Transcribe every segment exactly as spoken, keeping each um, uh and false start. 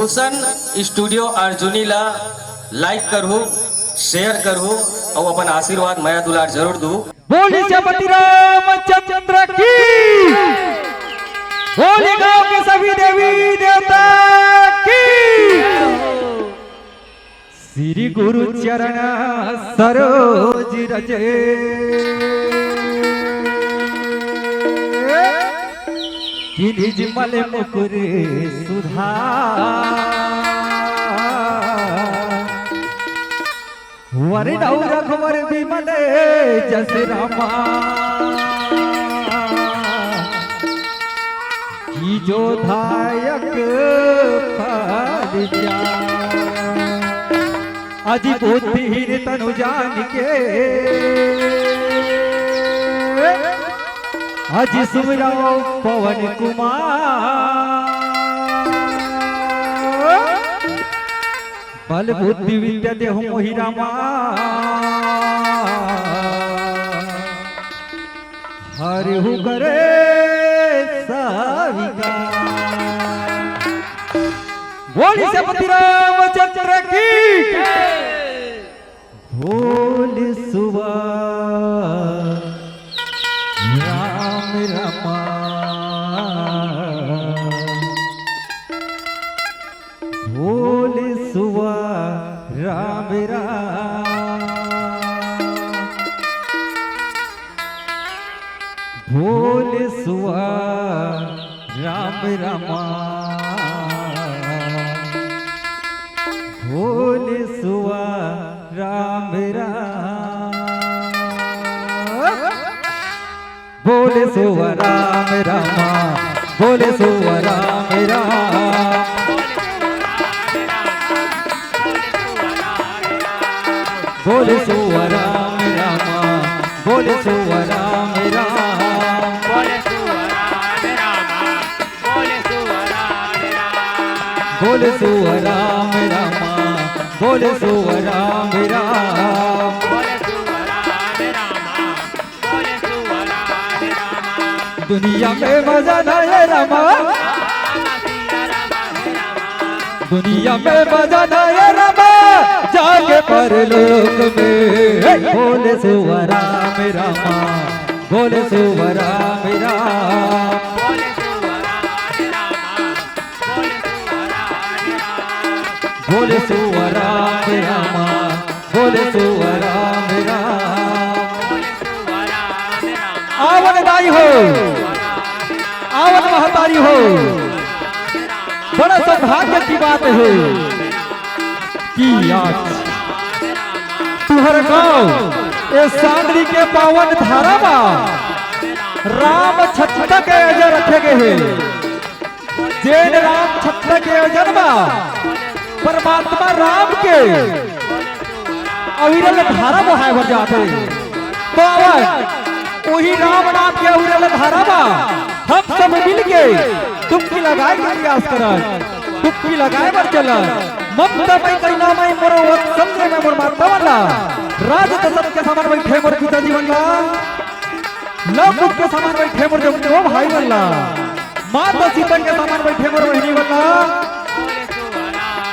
रोशन studio Arjuni ला like करहू, share करहू अउ अपन आशीर्वाद, मया दुलार जरूर दू। बोल सेनापति रामचंद्र की, बोल गांव के सभी देवी देवता की। श्री गुरु चरण सरोज रज, कि निज मल मुकुर सुधार। वरण रघुवर विमल जस रामा, कीजो दायक फल पाए। अजी बुद्धिहीन तनु जानिके, अजी सुमिरौ पवन कुमार। बल बुद्धि विद्या देहु मोहि रामा, हरहु करे सब विकार। बोल सेनापति रामचंद्र की। बोल सुवा राम रामा। बोल सुवा राम राम। बोल सुवा राम रामा। बोल सुवा राम राम। बोल सुवा राम रामा, बोल सुवा राम राम। बोल सुवा राम रामा, बोल सुवा राम राम। बोल सुवा राम रामा, बोल सुवा राम राम। बोल सुवा राम राम। दुनिया में मजा ना है रामा। दुनिया में मजा ना है रामा, जाके परलोक में। बोल सुवा राम रामा, बोल सुवा राम राम। बोल सुवा राम रामा, बोल सुवा राम राम। आवन दाई हो, आवन महतारी हो, बड़ा सौभाग्य की बात है कि आज तुहर गांव ए सांगरी के पावन धारा मा राम छत्ता के अजर रखे गए हैं। जेन राम छत्ता के अजर मा परमात्मा राम के अविरल धारा बहाए बर जाथे। तो आवत उही राम नाम के अविरल धारा मा हम सब मिलके डुबकी लगाए के प्रयास करन, डुबकी लगाए बर चलन। ममता मई करुणा मई मोर वत्सल्य मई मोर माता मन ला, राज दशरथ के समान बइठे मोर पिताजी मन ला, लव कुश के समान बइठे मोर जम्मो भाई मन ला, माता सीता के समान बइठे मोर बहिनी मन ला।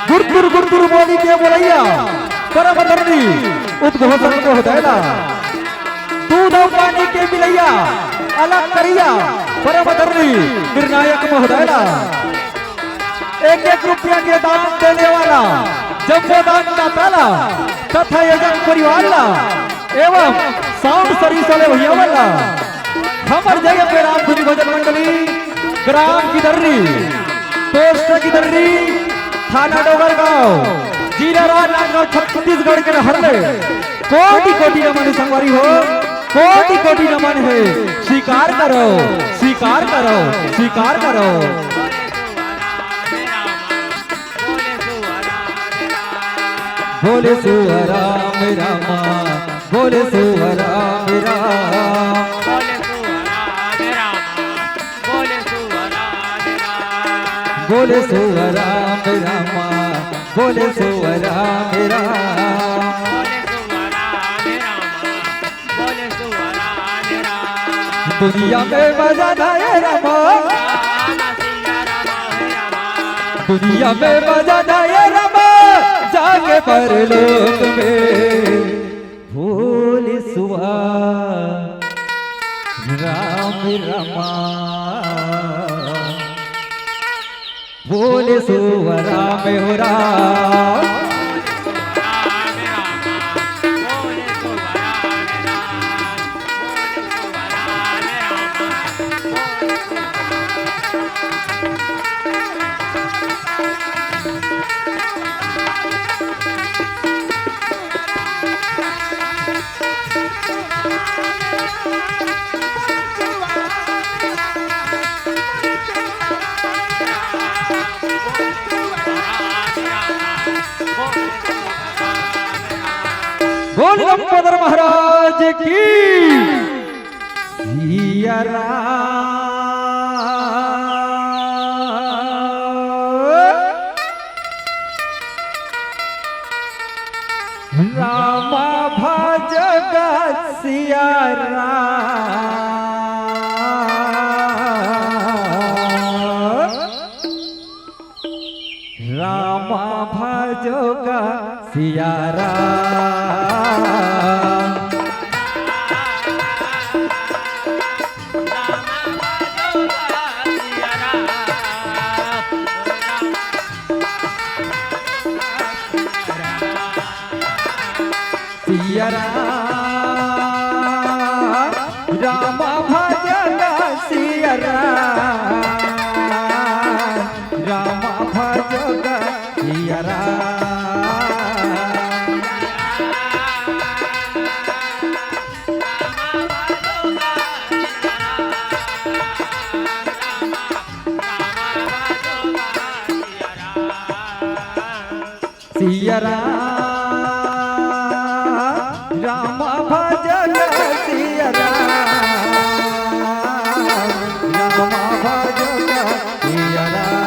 गुरतुर गुरतुर बोली के बोलैया, परम धरनी उद्घोषक महोदय ला। दूध अउ पानी के मिलैया, अलग करिया, परम धरनी निर्णायक महोदय ला। एक एक रुपया के दान देने वाला जम्बो दान दाता ला, तथा आयोजक परिवार ला एवं साउंड सर्विस वाले भैया मन ला हमर जय प्रणाम। धुनी भजन मंडली, ग्राम गिदर्री, पोस्ट गिदर्री, थाना डोंगरगांव, जिला राजनांदगांव, छत्तीसगढ़ के रहर ले कोटि कोटि नमन संगवारी हो, कोटि कोटि नमन हे। स्वीकार करो, स्वीकार करो, स्वीकार करो। बोले सुवा राम रामा, बोले सुवा राम राम। बोले सुवा राम रामा, बोले सुवा राम राम। दुनिया में मजा ना है रामा। दुनिया में मजा ना ये रमा, जाके परलोक में। भोले सुआ राम रमा, भोले सुआ राम हो राम। बोल लंबोदर महाराज की। सिया राम। रामा भज ग सिया राम। रामा भज ग सिया राम। सिया राम, राम भज ग सिया राम, राम भज ग सिया राम। सिया राम, राम भज ग सिया राम, राम भज ग सिया राम।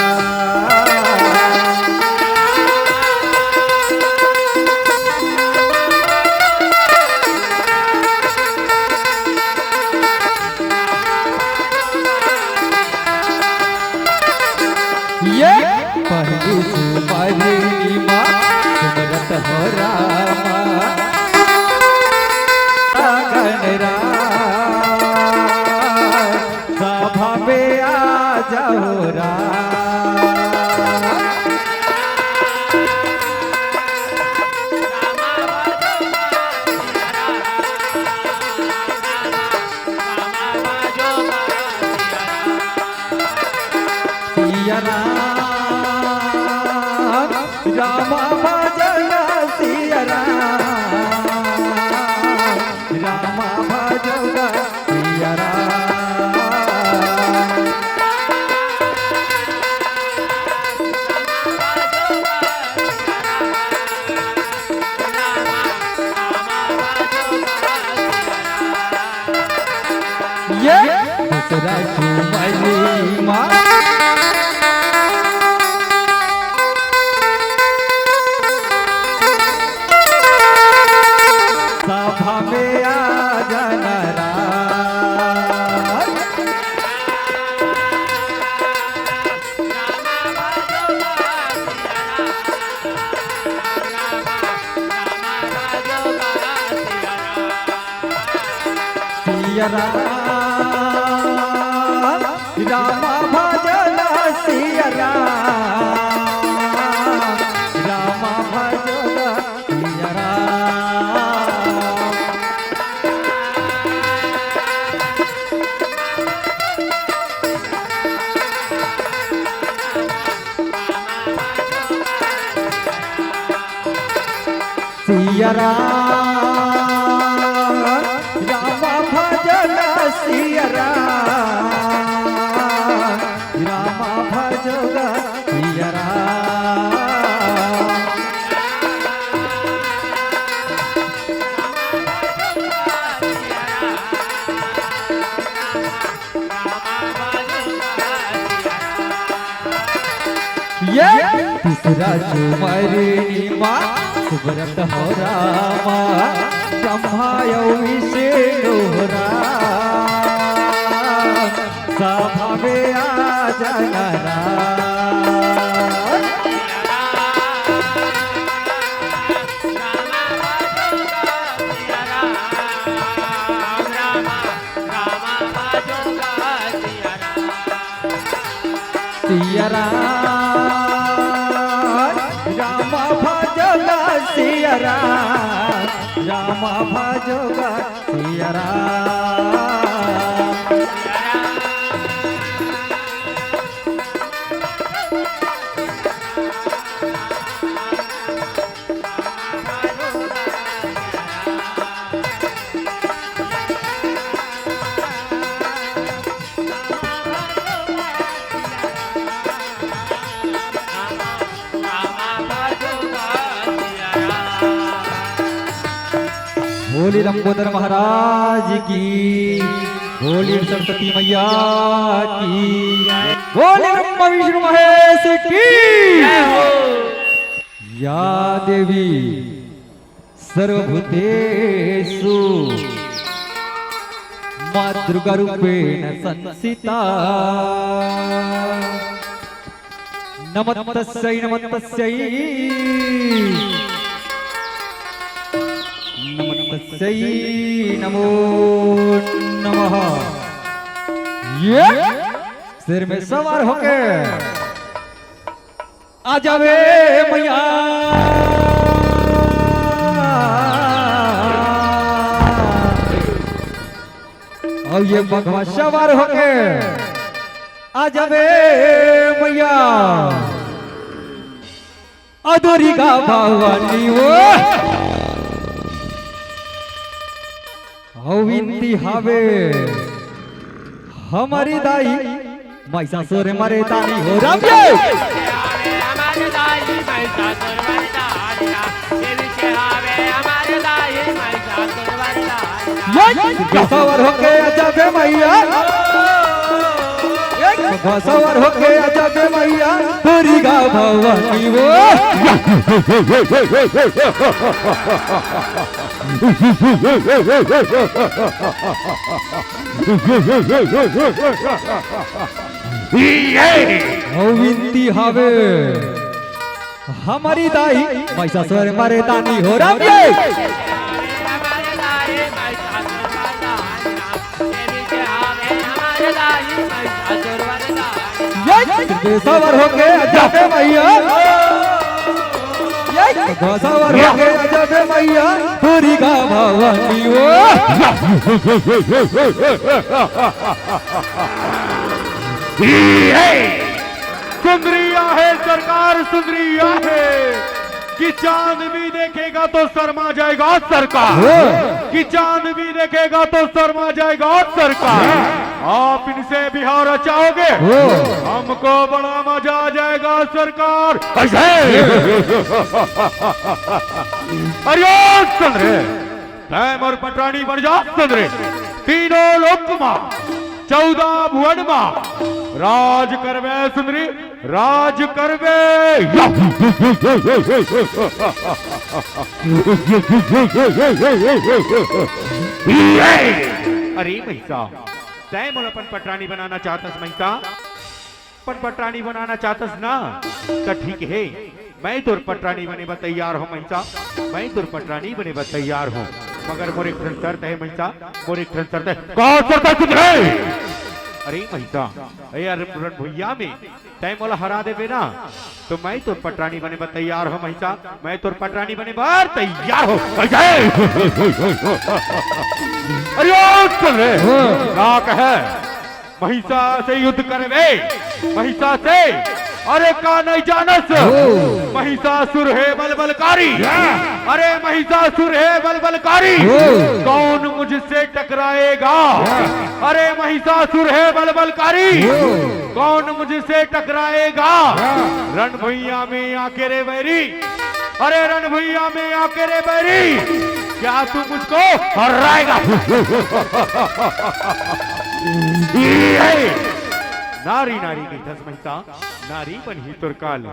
ये पहली सुमरनी मा सुमरत हो रामा, गण राम सभा में आ जाओ राम। सिया राम, राम भज ग सिया राम, राम भज ग सिया राम। ये दूसरा सुमरनी मा सभा में आ जाना राम। सिया राम, राम भज ग सिया राम, राम भज ग सिया राम। सिया राम, राम भज ग सिया राम, राम भज ग सिया राम। ये तीसरा सुमरनी मा सुमरत हो रामा, ब्रह्मा अउ विष्णु हो राम, सभा में आ जाना राम। राम, राम भजो गा सिया राम। बोली लंबोदर महाराज की, बोली सरस्वती मैया की, बोली ब्रह्मा विष्णु महेश की। या देवी सर्वभूतेषु मां दुर्गा रूपेण संस्थिता। नमस्तस्यै नमस्तस्यै नमस्तस्यै नमो नमः। ये शेर में सवार होके आ जावे मैया। अउ ये बघवा सवार होके आ जावे मैया। अ दुर्गा भवानी वो। अउ विनती हावे हमरी दाई, महिषासुर मरे तानी हो रब्बे। ये सवार होके आ जाबे मैया, ये सवार होके आ जाबे मैया, दुर्गा भवानी वो। अउ विनती हावे हमरी दाई, महिषासुर मरे तानी हो रब्बे। ये सवार होके आ जाबे मैया, ये सवार होके आ जाबे मैया, दुर्गा भवानी वो। सुंदरी आहे सरकार, सुंदरी आहे कि चांद भी देखेगा तो शर्मा जाएगा सरकार, हो। कि चांद भी देखेगा तो शर्मा जाएगा सरकार। आप इनसे बिहार रचाओगे, हो। हमको बड़ा मजा आ जाएगा सरकार। ऐसे। अरे ओ सुंदरी, तैं मोर पटरानी बन जा सुंदरी। तीनों लोक मा, चौदह भुवन मा राज करबे सुंदरी, राज करबे। अरे महिषा, तैं मोला अपन पटरानी बनाना चाहतस महिषा? अपन पटरानी बनाना चाहतस ना, त ठीक हे, मैं तोर पटरानी बने बर तैयार हों महिषा, मैं तोर पटरानी बने बर तैयार हों, मगर मोर एक ठन शर्त हे महिषा, मोर एक ठन शर्त हे। का शर्त हे सुंदरी? अरे महिषा, अरे यार रणभुइयां में तैं मोला हरा देबे ना, तो मैं तोर पटरानी बने बर तैयार हों महिषा, मैं तोर पटरानी बने बर तैयार हों। अरे ओ सुंदरी, हाँ। का कहे? महिषा से युद्ध करबे, महिषा से। अरे का नहीं जानस? ओ। महिषासुर हे बलबलकारी। या। अरे महिषासुर हे बलबलकारी। ओ। कौन मुझसे टकराएगा? या। अरे महिषासुर हे बलबलकारी। ओ। कौन मुझसे टकराएगा? या। रणभुइयां में आके रे बैरी, अरे रणभुइयां में आके रे बैरी, क्या तू मुझको हराएगा? ये नारी नारी कहिथस महिषा, नारी बनही तोर काल।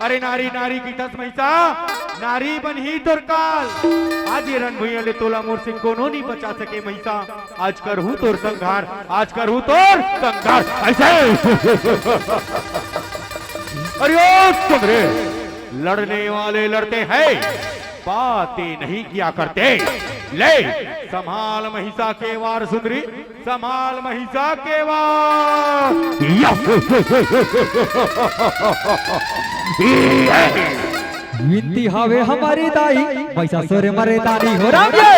अरे नारी नारी कहिथस महिषा, नारी बनही तोर काल। आज ये रणभुइयां ले तोला मोर से कोनो नहीं बचा सके महिषा। आज करहूं तोर संघार, आज करहूं तोर संघार। ऐसे। अरे ओ सुंदरी, लड़ने वाले लड़ते हैं, बातें नहीं किया करते। ले, संभाल महिषा के वार सुंदरी, संभाल महिषा के वार। या। ये। विनती हावे हमर दाई, महिषासुर मरदानी हो राम जी।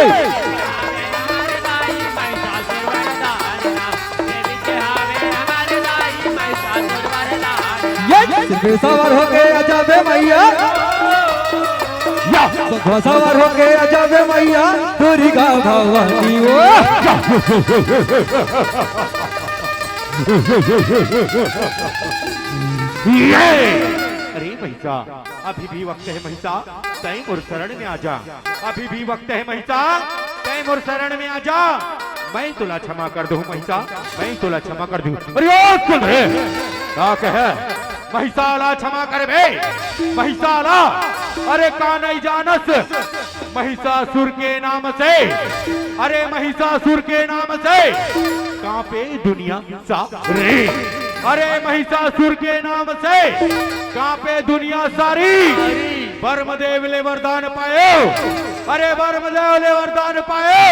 ये सिर पे सवार होके आ जाबे मैया, या। सवार होके आ जाबे मैया, दुर्गा भवानी हो। ये। अरे महिषा, अभी भी वक्त है महिषा, तैं मोर शरण में आजा। अभी भी वक्त है महिषा, तैं मोर शरण में आजा। मैं तोला क्षमा कर दूं महिषा, मैं तोला क्षमा कर दूं। अरे ओ सुन रे, का कहे? महिषा ला क्षमा करबे, महिषा ला। अरे का नहीं जानस महिषासुर के नाम से, अरे महिषासुर के नाम से कांपे दुनिया सारी। अरे महिषासुर के नाम से कांपे दुनिया सारी। ब्रह्मदेव ले वरदान पायो, अरे ब्रह्मदेव ले वरदान पायो,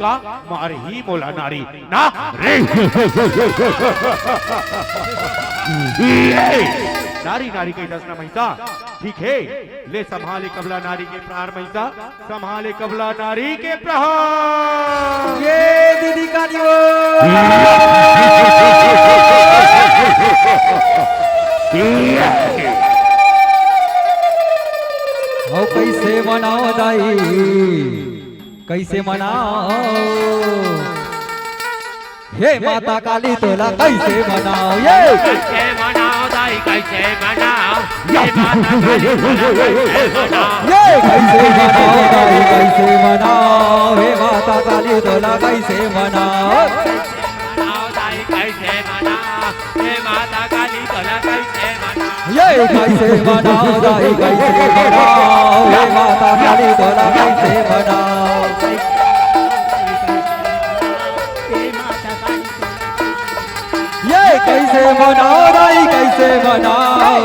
का मारही मोला नारी ना रे। ये नारी नारी कहिथस ना महिषा, ठीक है, ले संभाले कबला नारी के प्राण महिषा। संभाले कबला नारी के प्रहार। ये दीदी का नियो। हो कैसे मनाओ दाई, कैसे मनाओ? हे माता काली तोला कैसे मनाओ? ये कैसे मनाओ दाई, कैसे मनाओ? ये माता काली तोला कैसे मनाओ? ये कैसे मनाओ दाई, कैसे मनाओ? हे माता काली तोला कैसे मनाओ? मनाओ दाई, कैसे मनाओ? हे माता काली तोला कैसे मनाओ? ये कैसे मनाओ दाई, कैसे मनाओ? हे माता काली तोला कैसे मनाओ? ये कैसे मनाओ दाई, कैसे मनाओ?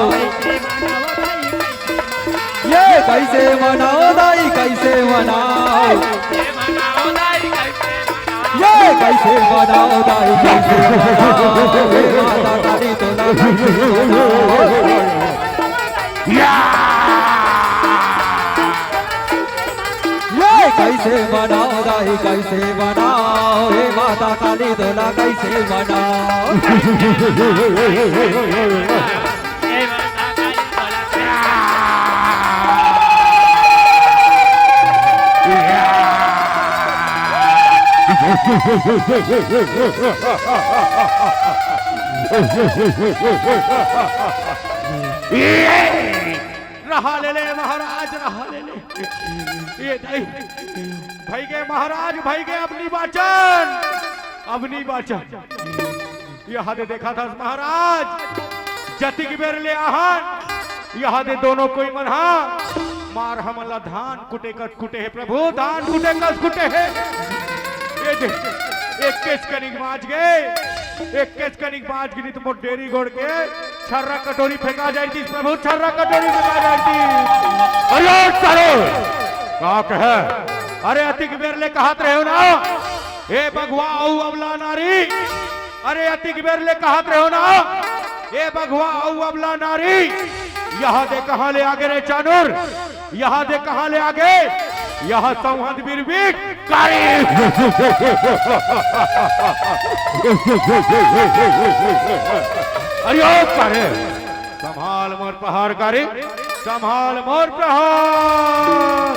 ये कैसे मनाओ दाई, कैसे मनाओ? ये कैसे मनाओ दाई, कैसे मनाओ? हे माता काली तोला कैसे मनाओ? या! ये कैसे मनाओ दाई, कैसे मनाओ? हे माता काली तोला कैसे मनाओ? रहा ले ले महाराज, रहा ले ले। ये दाई, भइगे महाराज, भइगे अब नी बाँचन, अब नी बाँचन। यहाँ दे देखाथस महाराज, जतिक बेर ले आहन, यहाँ दे दोनों कोई मन हा मार हमन ला धान कुटे कस कुटे हे प्रभु, धान कुटे कस कुटे हे। ये दे, एक्केच कनिक बाँच गे, एक्केच कनिक बाँच गे, नी तो मोर डेरी गोड़ के छर्रा कटोरी फेंका जाए थी प्रभु, छर्रा कटोरी फेंका जाए थी। अरे सारे, का कहे? अरे अतिक बेर ले कहत रहे हो ना, ए बघवा अउ अबला नारी, अरे अतिक बेर ले कहत रहे हो ना, ए बघवा अउ अबला नारी, यहाँ दे कहाँ ले आगे रे चानुर, यहाँ दे कहाँ ले आगे, यहाँ सौहद बिरबिट कारी। अरे ओ करे, संभाल मोर प्रहार कारी, संभाल मोर प्रहार।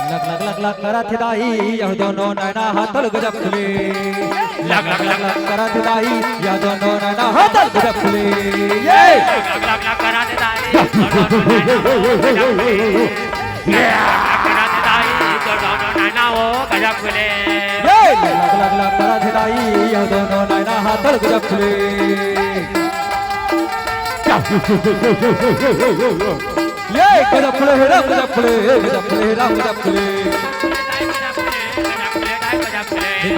लग लग लग लग करत हे दाई, यह दोनों नैना हा तोर गजब खुले। लग लग लग लग करत हे दाई, यह दोनों नैना हा तोर गजब खुले। ये लग लग लग करत हे दाई, ये लग लग लग करत हे दाई, यह दोनों नैना हा तोर गजब खुले। ये गजब खुले हे राम, गजब खुले, गजब खुले हे राम, गजब खुले।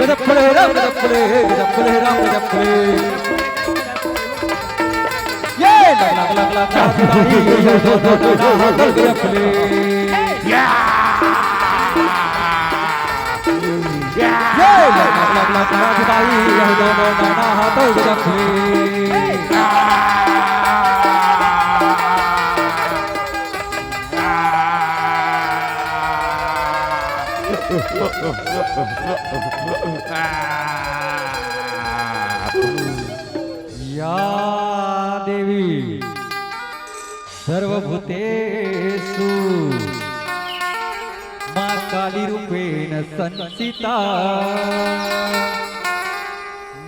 गजब खुले हे राम, गजब खुले, गजब खुले हे राम, गजब खुले। ये लग लग लग लग लग लग, ये दो दो दो दो, गजब खुले। ये लग लग लग लग लग, ये दो दो दो दो, या देवी सर्वभूतेषु माँ काली रूपेण संस्थिता।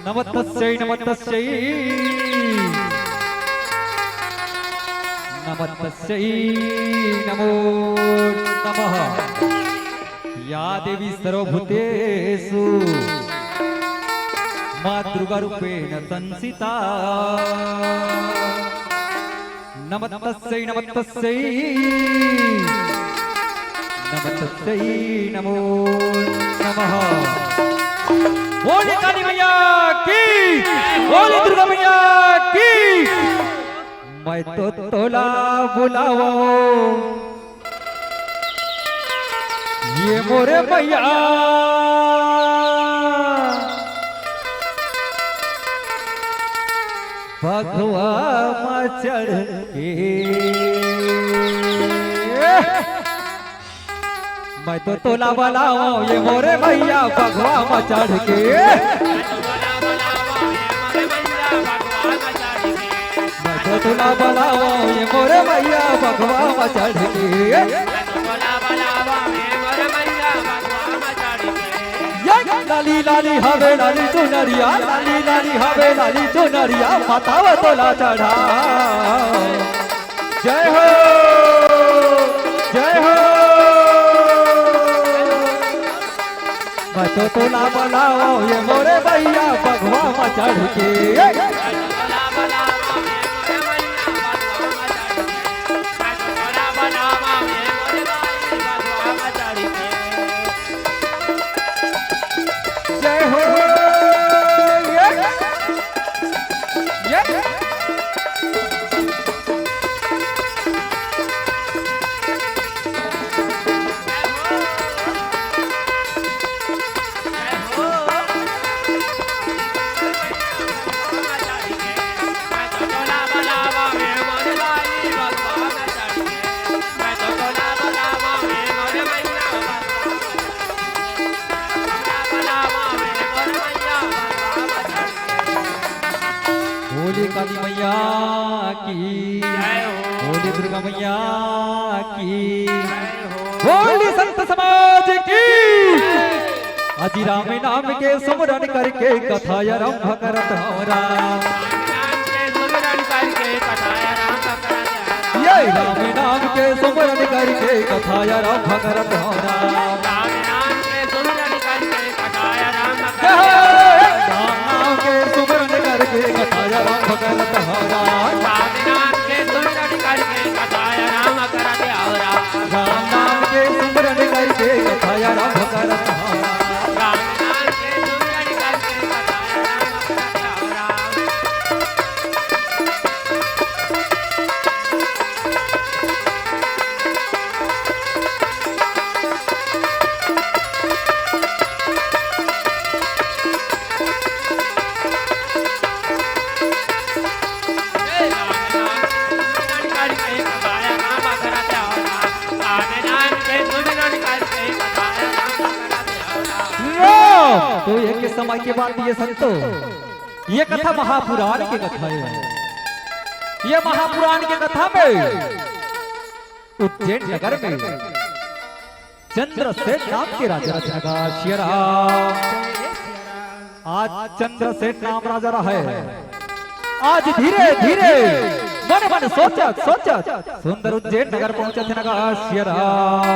नमस्तस्यै नमस्तस्यै नमस्तस्यै नमो नमः। या देवी सर्वभूतेषु माँ दुर्गा रूपेण संस्थिता। नमस्तस्यै नमस्तस्यै नमस्तस्यै नमो नमः। बोली काली मैया की, बोली दुर्गा मैया की। मैं तो तोला बुलावंव ये मोरे मैया, बघवा म चढ़ के। मैं तो तोला बलावंव ये मोरे मैया, बघवा म चढ़ के। मैं तो तोला बलावंव ये मोरे मैया, बघवा म चढ़ के। ये लाली लाली हवे लाली चुनरिया, लाली लाली हवे लाली चुनरिया, माथा म तोला चढ़ा। जय हो, जय हो। मैं तो तोला बलावंव ये मोरे भैया, बघवा म चढ़ के। जय हो। ये, ये। बोली काली मैया की, जय हो। बोली दुर्गा मैया की, जय हो। बोली संत समाज की। आज राम नाम के सुमरन करके कथा आरंभ करत हंव राम। ये राम नाम के सुमरन करके कथा आरंभ करत हंव राम। राम नाम के सुमरन करके कथा आरंभ करत हंव राम। राम नाम के सुमरन करके कथा आरंभ करत हंव राम। तो एक समय के बात ये संतो, ये कथा महापुराण के कथा हे। ये महापुराण के कथा में उज्जैन नगर में चंद्रसेन नाम के राजा रहिथे न गा सिया राम। आज चंद्रसेन नाम राजा रहे। आज धीरे धीरे मन मन सोचत सोचत सुंदर उज्जैन नगर पहुंचत हे न गा सिया राम।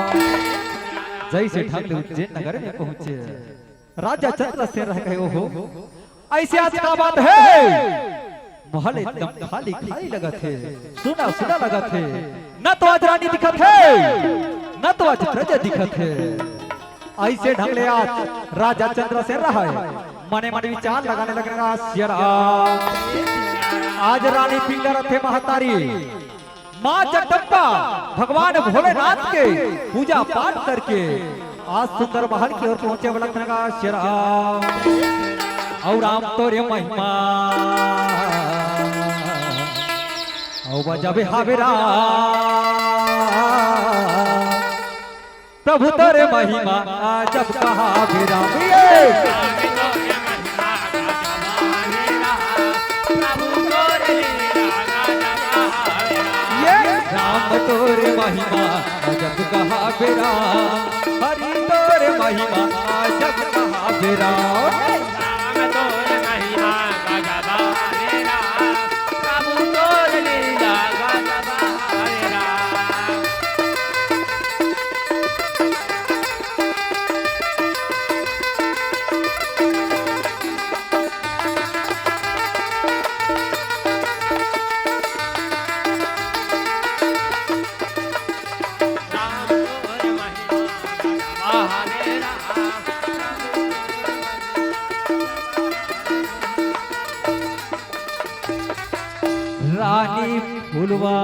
जैसे ढंग ले उज्जैन नगर में पहुंचे, राजा चंद्रसेन रह गए हो। ऐसे आज का बात हे, महल एकदम खाली खाली लगत हे, सुना सुना लगत हे। न तो आज रानी दिखत हे, न तो आज प्रजा दिखत हे। ऐसे ढंग ले आज राजा चंद्रसेन रहे, मने मन विचार लगाने लगना सिया राम। आज रानी पिंगला रथे महतारी, माँ जगदम्बा भगवान भोलेनाथ के पूजा पाठ करके आज सुंदर महल की ओर पहुंचे वाला कनगा सिया राम। अउ राम तोरे महिमा, अउ बजाबे हाबे राम। प्रभु तोरे महिमा अजब कहाबे राम। ये ये राम तोरे महिमा अजब कहाबे राम, हरि तोरे महिमा अजब कहाबे राम। रानी फुलवा,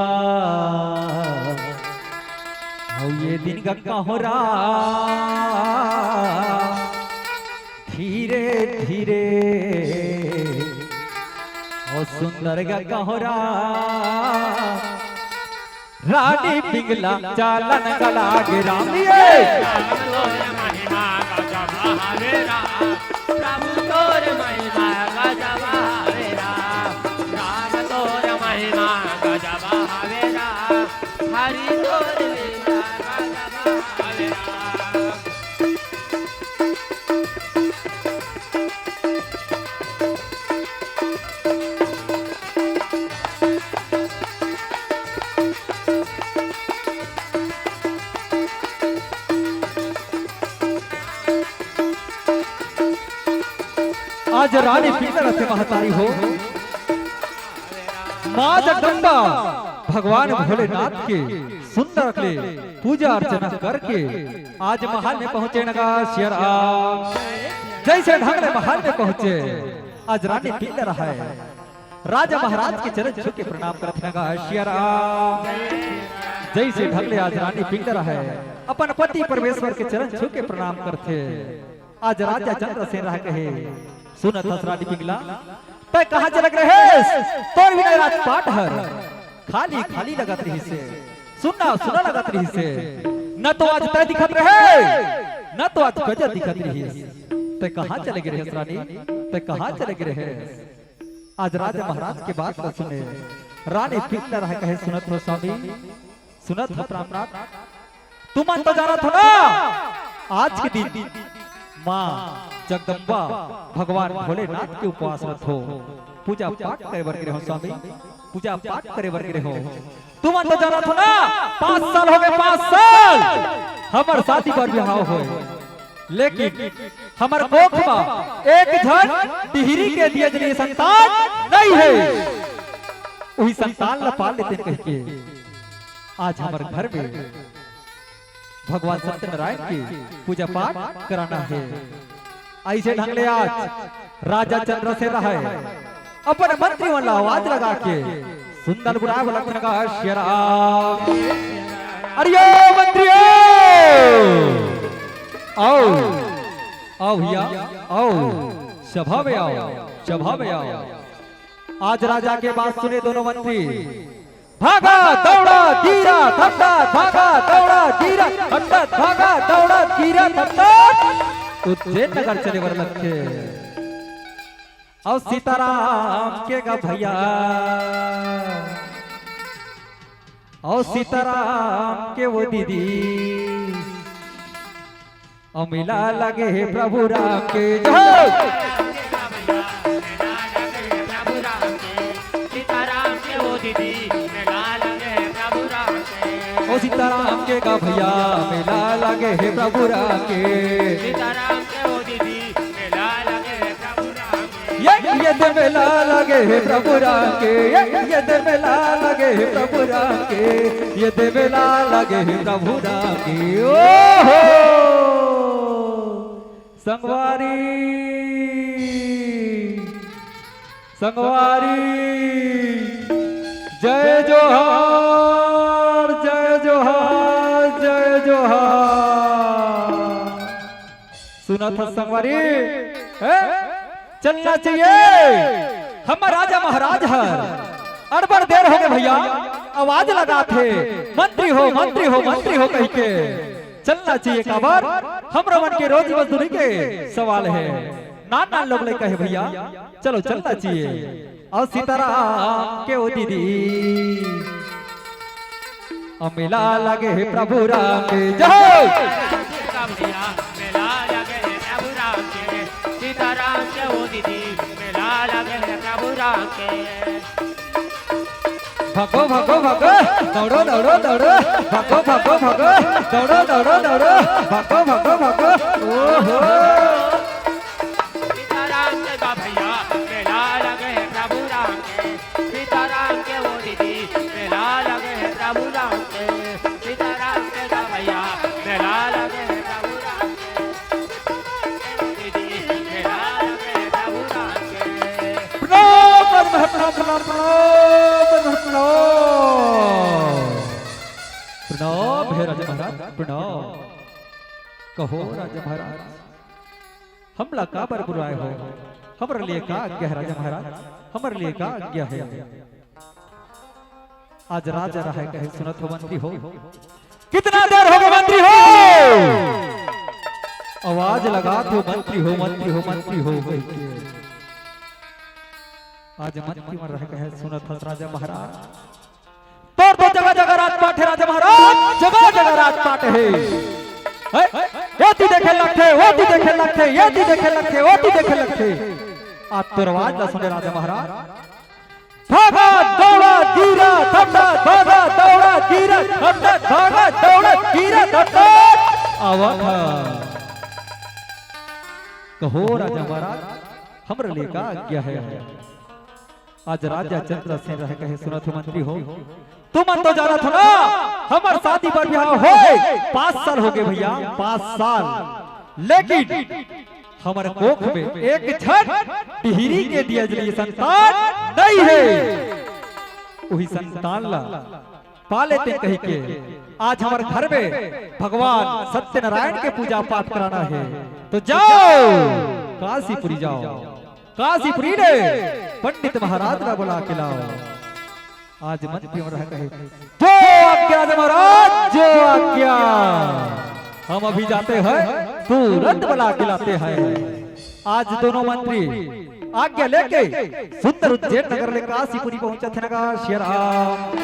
अउ ये दिन का कोहरा, धीरे धीरे, अउ सुंदर का कोहरा, रानी पिंगला चालन गला गे राम ये। राम तोर महिमा गजब हवे राम, प्रभु तोर महिमा गजब हवे राम, राम तोर महिमा गजब हवे राम, हरि तोर लीला गजब हवे राम। आज रानी पिंगला से महतारी हो, माँ जगदम्बा भगवान भोलेनाथ के सुंदर ले पूजा अर्चना करके आज महल में पहुँचे नगा सिया राम। जइसे ढंग ले महल में पहुँचे, आज रानी पिंगला हे, राजा महाराज के चरण छू के प्रणाम करत नगा सिया राम। जइसे ढंग ले आज रानी पिंगला हे, अपन पति परमेश्वर के चरण छू के प्रणाम करथे। आज राजा चंद्रसेन राय कहे, सुनत हस रानी पिंगला, तैं कहाँ चले गे रहेस? तोर बिना राजपाट हर खाली खाली लगत रहिसे, सुन्ना सुन्ना लगत रहिसे। न तो आज तैं दिखत रहे, न तो आज प्रजा दिखत रहिस। तैं कहाँ चले गे रहेस रानी? तैं कहाँ चले गे रहेस? आज राजा महाराज के बात ल सुने, रानी पिंगला राय कहे, सुनत हो स्वामी, सुनत हो प्राणनाथ, तुमन तो जानत हो ना, आज के दिन माँ जगदम्बा भगवान भोलेनाथ के उपवास रथो, पूजा पाठ करे बर गे रहो स्वामी, पूजा पाठ करे बर गे रहो। तुमन तो जानत हो ना, पाँच साल हो गे, पाँच साल हमर शादी बर बिहाव होय, लेकिन हमर कोख म एक झन टिहरी के दिया जनिए संतान नइ हे। उही संतान ल पाल लेतेन कहिके आज हमर घर में भगवान सत्यनारायण के पूजा पाठ कराना हे। अइसे ढंग ले आज राजा चंद्रसेन राय अपन मंत्री मन ला आवाज लगा के सुंदर बुलाए वाला लखन का शेरा। अरे ओ मंत्री, आओ, आओ भैया, आओ, सभा में आओ, सभा में आओ। आज राजा के बात सुने दोनों मंत्री। भागा दौड़ा धीरा धपटा, भागा दौड़ा धीरा धपटा, भागा दौड़ा धीरा धपटा। उज्जैन नगर चले बर लगथे। अउ सीताराम के गा भैया, अउ सीताराम के वो दीदी, अउ मेला लगे हे प्रभु राम के जय। सीताराम के वो दीदी, मेला लगे हे प्रभु राम के। ओ सीताराम के गा भैया, मेला लगे हे प्रभु राम के। सीताराम के वो दीदी, मेला लगे हे प्रभु राम के। ये, ये दे मेला लगे हे प्रभु राम के, ये, ये दे मेला लगे हे प्रभु राम के, ये दे मेला लगे हे प्रभु राम के। ओ हो, संगवारी, संगवारी, जय जोहार, जय जोहार, जय जोहार। सुनत हस संगवारी, हे? चलना चाहिए। हमर राजा महाराज हर अड़बड़ देर होगे भैया, आवाज लगाथे, "मंत्री हो, मंत्री हो, मंत्री हो" कहिके। चलना चाहिए काबर, हमरो मन के रोजी मजदूरी के सवाल हे। नान नान लोग लइका हे भैया, चलो चलना चाहिए। अउ सीताराम के ओ दीदी, अउ मेला लगे हे प्रभु राम के, जय हो। सीताराम के ओ दीदी, मेला लगे हे प्रभु राम के, सीताराम के ओ दीदी, मेला लगे हे प्रभु राम के। भागो, भागो, भागो, दौड़ो, दौड़ो, दौड़ो, भागो, भागो, भागो, दौड़ो, दौड़ो, दौड़ो, भागो, भागो, भागो। ओहो। सीताराम के गा भैया, मेला लगे हे प्रभु राम के। सीताराम के ओ दीदी, मेला लगे हे प्रभु राम के। सीताराम के गा भैया, मेला लगे हे प्रभु राम के। सीताराम के ओ दीदी, मेला लगे हे प्रभु राम के। प्रणाम, प्रणाम, प्रणाम, प्रणाम, प्रणाम। प्रणाम हे राजा महाराज, प्रणाम। कहो राजा महाराज, हमला काबर बुलाए हो? हमर लिए का आज्ञा हे राजा महाराज? हमर लिए का आज्ञा हे? आज राजा रहय कहे सुनत हो मंत्री हो, कितना देर होगे मंत्री हो, आवाज लगात हो मंत्री हो, मंत्री हो, मंत्री हो कहिके। आज मंत्री मन रहय कहे सुनत हस राजा महाराज। तोर तो जगह जगह राजपाट हे राजा महाराज, जगह जगह राजपाट हे। हैं? एती देखे लगथे, ओती देखे लगथे, एती देखे लगथे, ओती देखे लगथे। आज तोर आवाज ला सुने राजा महाराज। भागा दौड़ा गिरा धट्टा, भागा दौड़ा गिरा धट्टा, भागा दौड़ा गिरा धट्टा। आवत ह। कहो राजा महाराज, हमर लिए का आज्ञा हे? आज राजा चंद्रसेन रहय कहे सुनत हो मंत्री हो, तुमन तो जानत हो ना, हमर शादी बर बिहाव होय पाँच साल होगे भैया, पाँच साल। लेकिन हमर कोख में एक झन टिहरी के दिया जली संतान नइ हे। उही संतान ला पाले ते कहिके आज हमर घर में भगवान सत्यनारायण के पूजा पाठ कराना हे। तो जाओ, काशीपुरी जाओ, काशीपुरी ले पंडित महाराज ला बुला के लाओ। आज मंत्री मन रहय कहे, जो आज्ञा राजा महाराज, जो आज्ञा। हम अभी जाते हैं, तुरंत बुला के लाते हैं। आज दोनों मंत्री आज्ञा लेके सुंदर उज्जैन नगर ले काशीपुरी पहुंचत हे नगा सिया राम।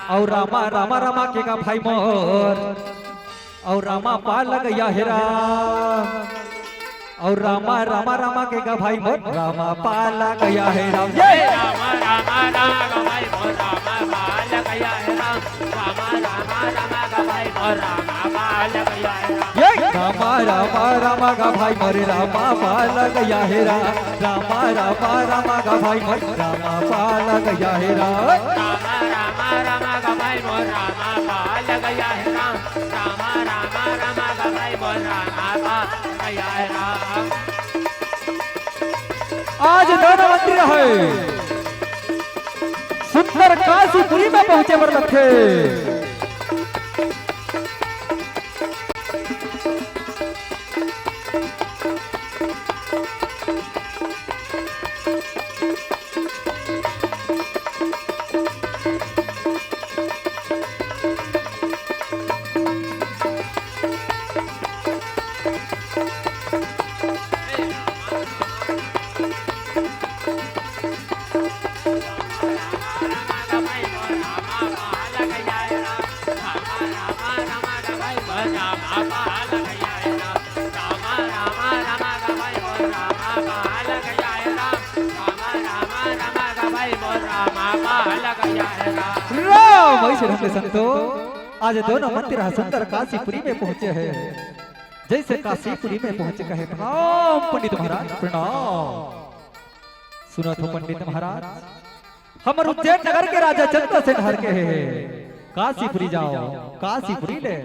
अउ रामा, रामा, रामा के गा भाई मोर। अउ रामा पालक या हे राम। अउ रामा, रामा, रामा के गा भाई मोर। रामा पालक या हे राम। ये रामा, रामा, रामा गा भाई मोर। रामा पालक या हे राम। रामा, रामा, रामा गा भाई मोर। रामा पालक या हे राम। ये रामा, रामा, रामा गा भाई मोर। रामा पालक या हे राम। रामा, रामा, रामा गा भाई मोर। रामा पालक या हे राम। रामा, रामा, रामा गा भाई मोर। रामा पालक या हे राम। रामा, रामा, रामा गा भाई मोर। रामा पालक या हे राम। आज दोनों मंत्री हे सुंदर काशीपुरी में पहुंचे बर लगथे। राम, ऐसे ढंग ले संतो, आज दोनों मंत्री ह सुंदर काशीपुरी में पहुंचे हे। जैसे काशीपुरी में पहुंचे कहे, प्रणाम पंडित महाराज, प्रणाम। सुनत हो पंडित महाराज, हमर उज्जैन नगर के राजा चंद्रसेन हर कहे हे, काशीपुरी जाओ, काशीपुरी ले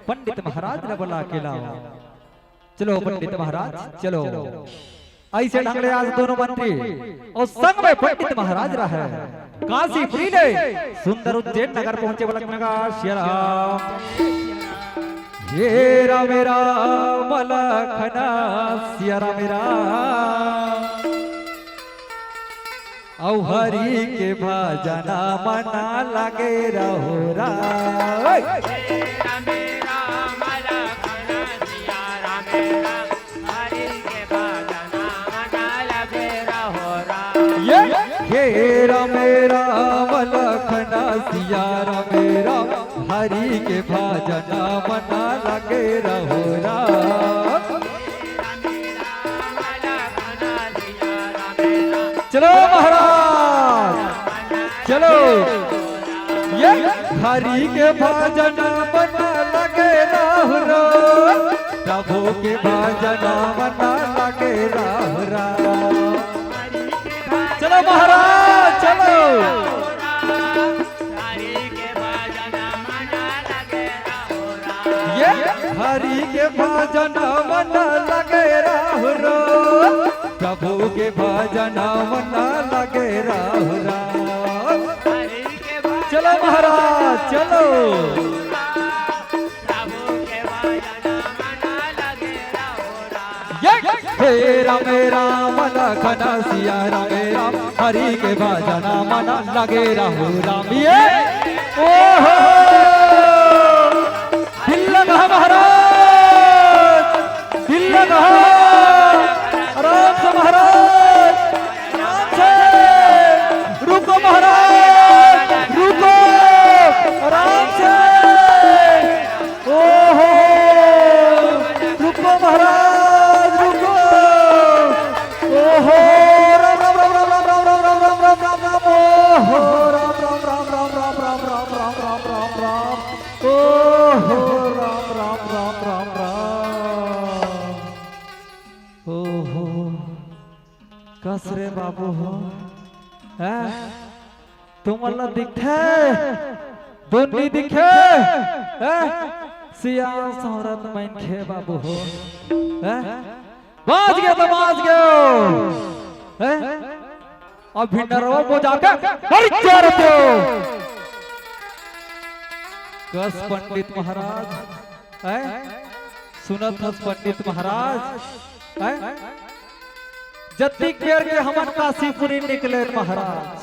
पंडित महाराज ला बुला के लाओ। चलो पंडित महाराज, चलो। ऐसे ढंग ले आज दोनों मंत्री अउ संग में पंडित महाराज रहय। काशीपुरी ले सुंदर उज्जैन नगर पहुंचे वाला नगा सिया राम। हे राम राम लखन सिया राम राम, अउ हरि के भजन म ना लगे रहो राम। ये हे राम राम लखन सिया राम राम, हरि के भजन म ना लगे रहो राम। चलो महाराज, चलो। ये हरि के भजन म ना लगे रहो राम, प्रभु के भजन म ना लगे रहो राम। चलो महाराज, चलो। ये हरि के भजन म ना लगे रहो राम, प्रभु के भजन म ना लगे रहो राम। चलो महाराज, चलो। ये हे राम राम लखन सिया राम राम, हरि के भजन म ना लगे रहो राम। ये ओहो, दिल लगा महाराज, दिल लगा। आराम से महाराज, आराम से। रुको महाराज, रुको, आराम से। ओहो, रुको महाराज, रुको। ओहो, राम राम राम राम राम राम राम राम राम राम राम राम। ओहो, राम राम राम राम राम राम राम राम राम राम राम। ओहो, राम राम राम राम राम। ओहो, कस रे बाबू हो, हैं? तुमन ला दिखथे? दुन्नी दिखे? हैं? सियान सौरत मनखे बाबू हो। हैं? बाज गयो तो बाज गयो। हैं? अभी नरवा को जाके मर जा रहे हो। कस पंडित महाराज, हैं? सुनत हस पंडित महाराज, हैं? जतिक बेर के हमन काशीपुरी निकले महाराज,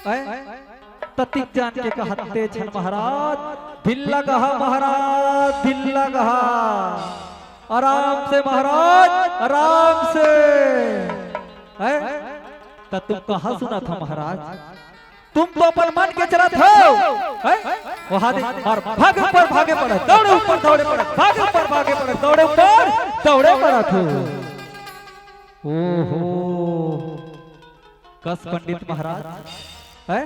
हैं? ततिक जान के कहते छन महाराज, ढिल्ला कहा महाराज, ढिल्ला कहा। आराम से महाराज, आराम से। हैं? त तुम कहा सुनत हो महाराज? तुम तो अपन मन के चलत हो, हैं? वहां दे, और भागे ऊपर भागे पड़े, दौड़े ऊपर दौड़े पड़े, भागे ऊपर भागे पड़े, दौड़े ऊपर दौड़े पड़त हो। ओहो, कस पंडित महाराज, हैं?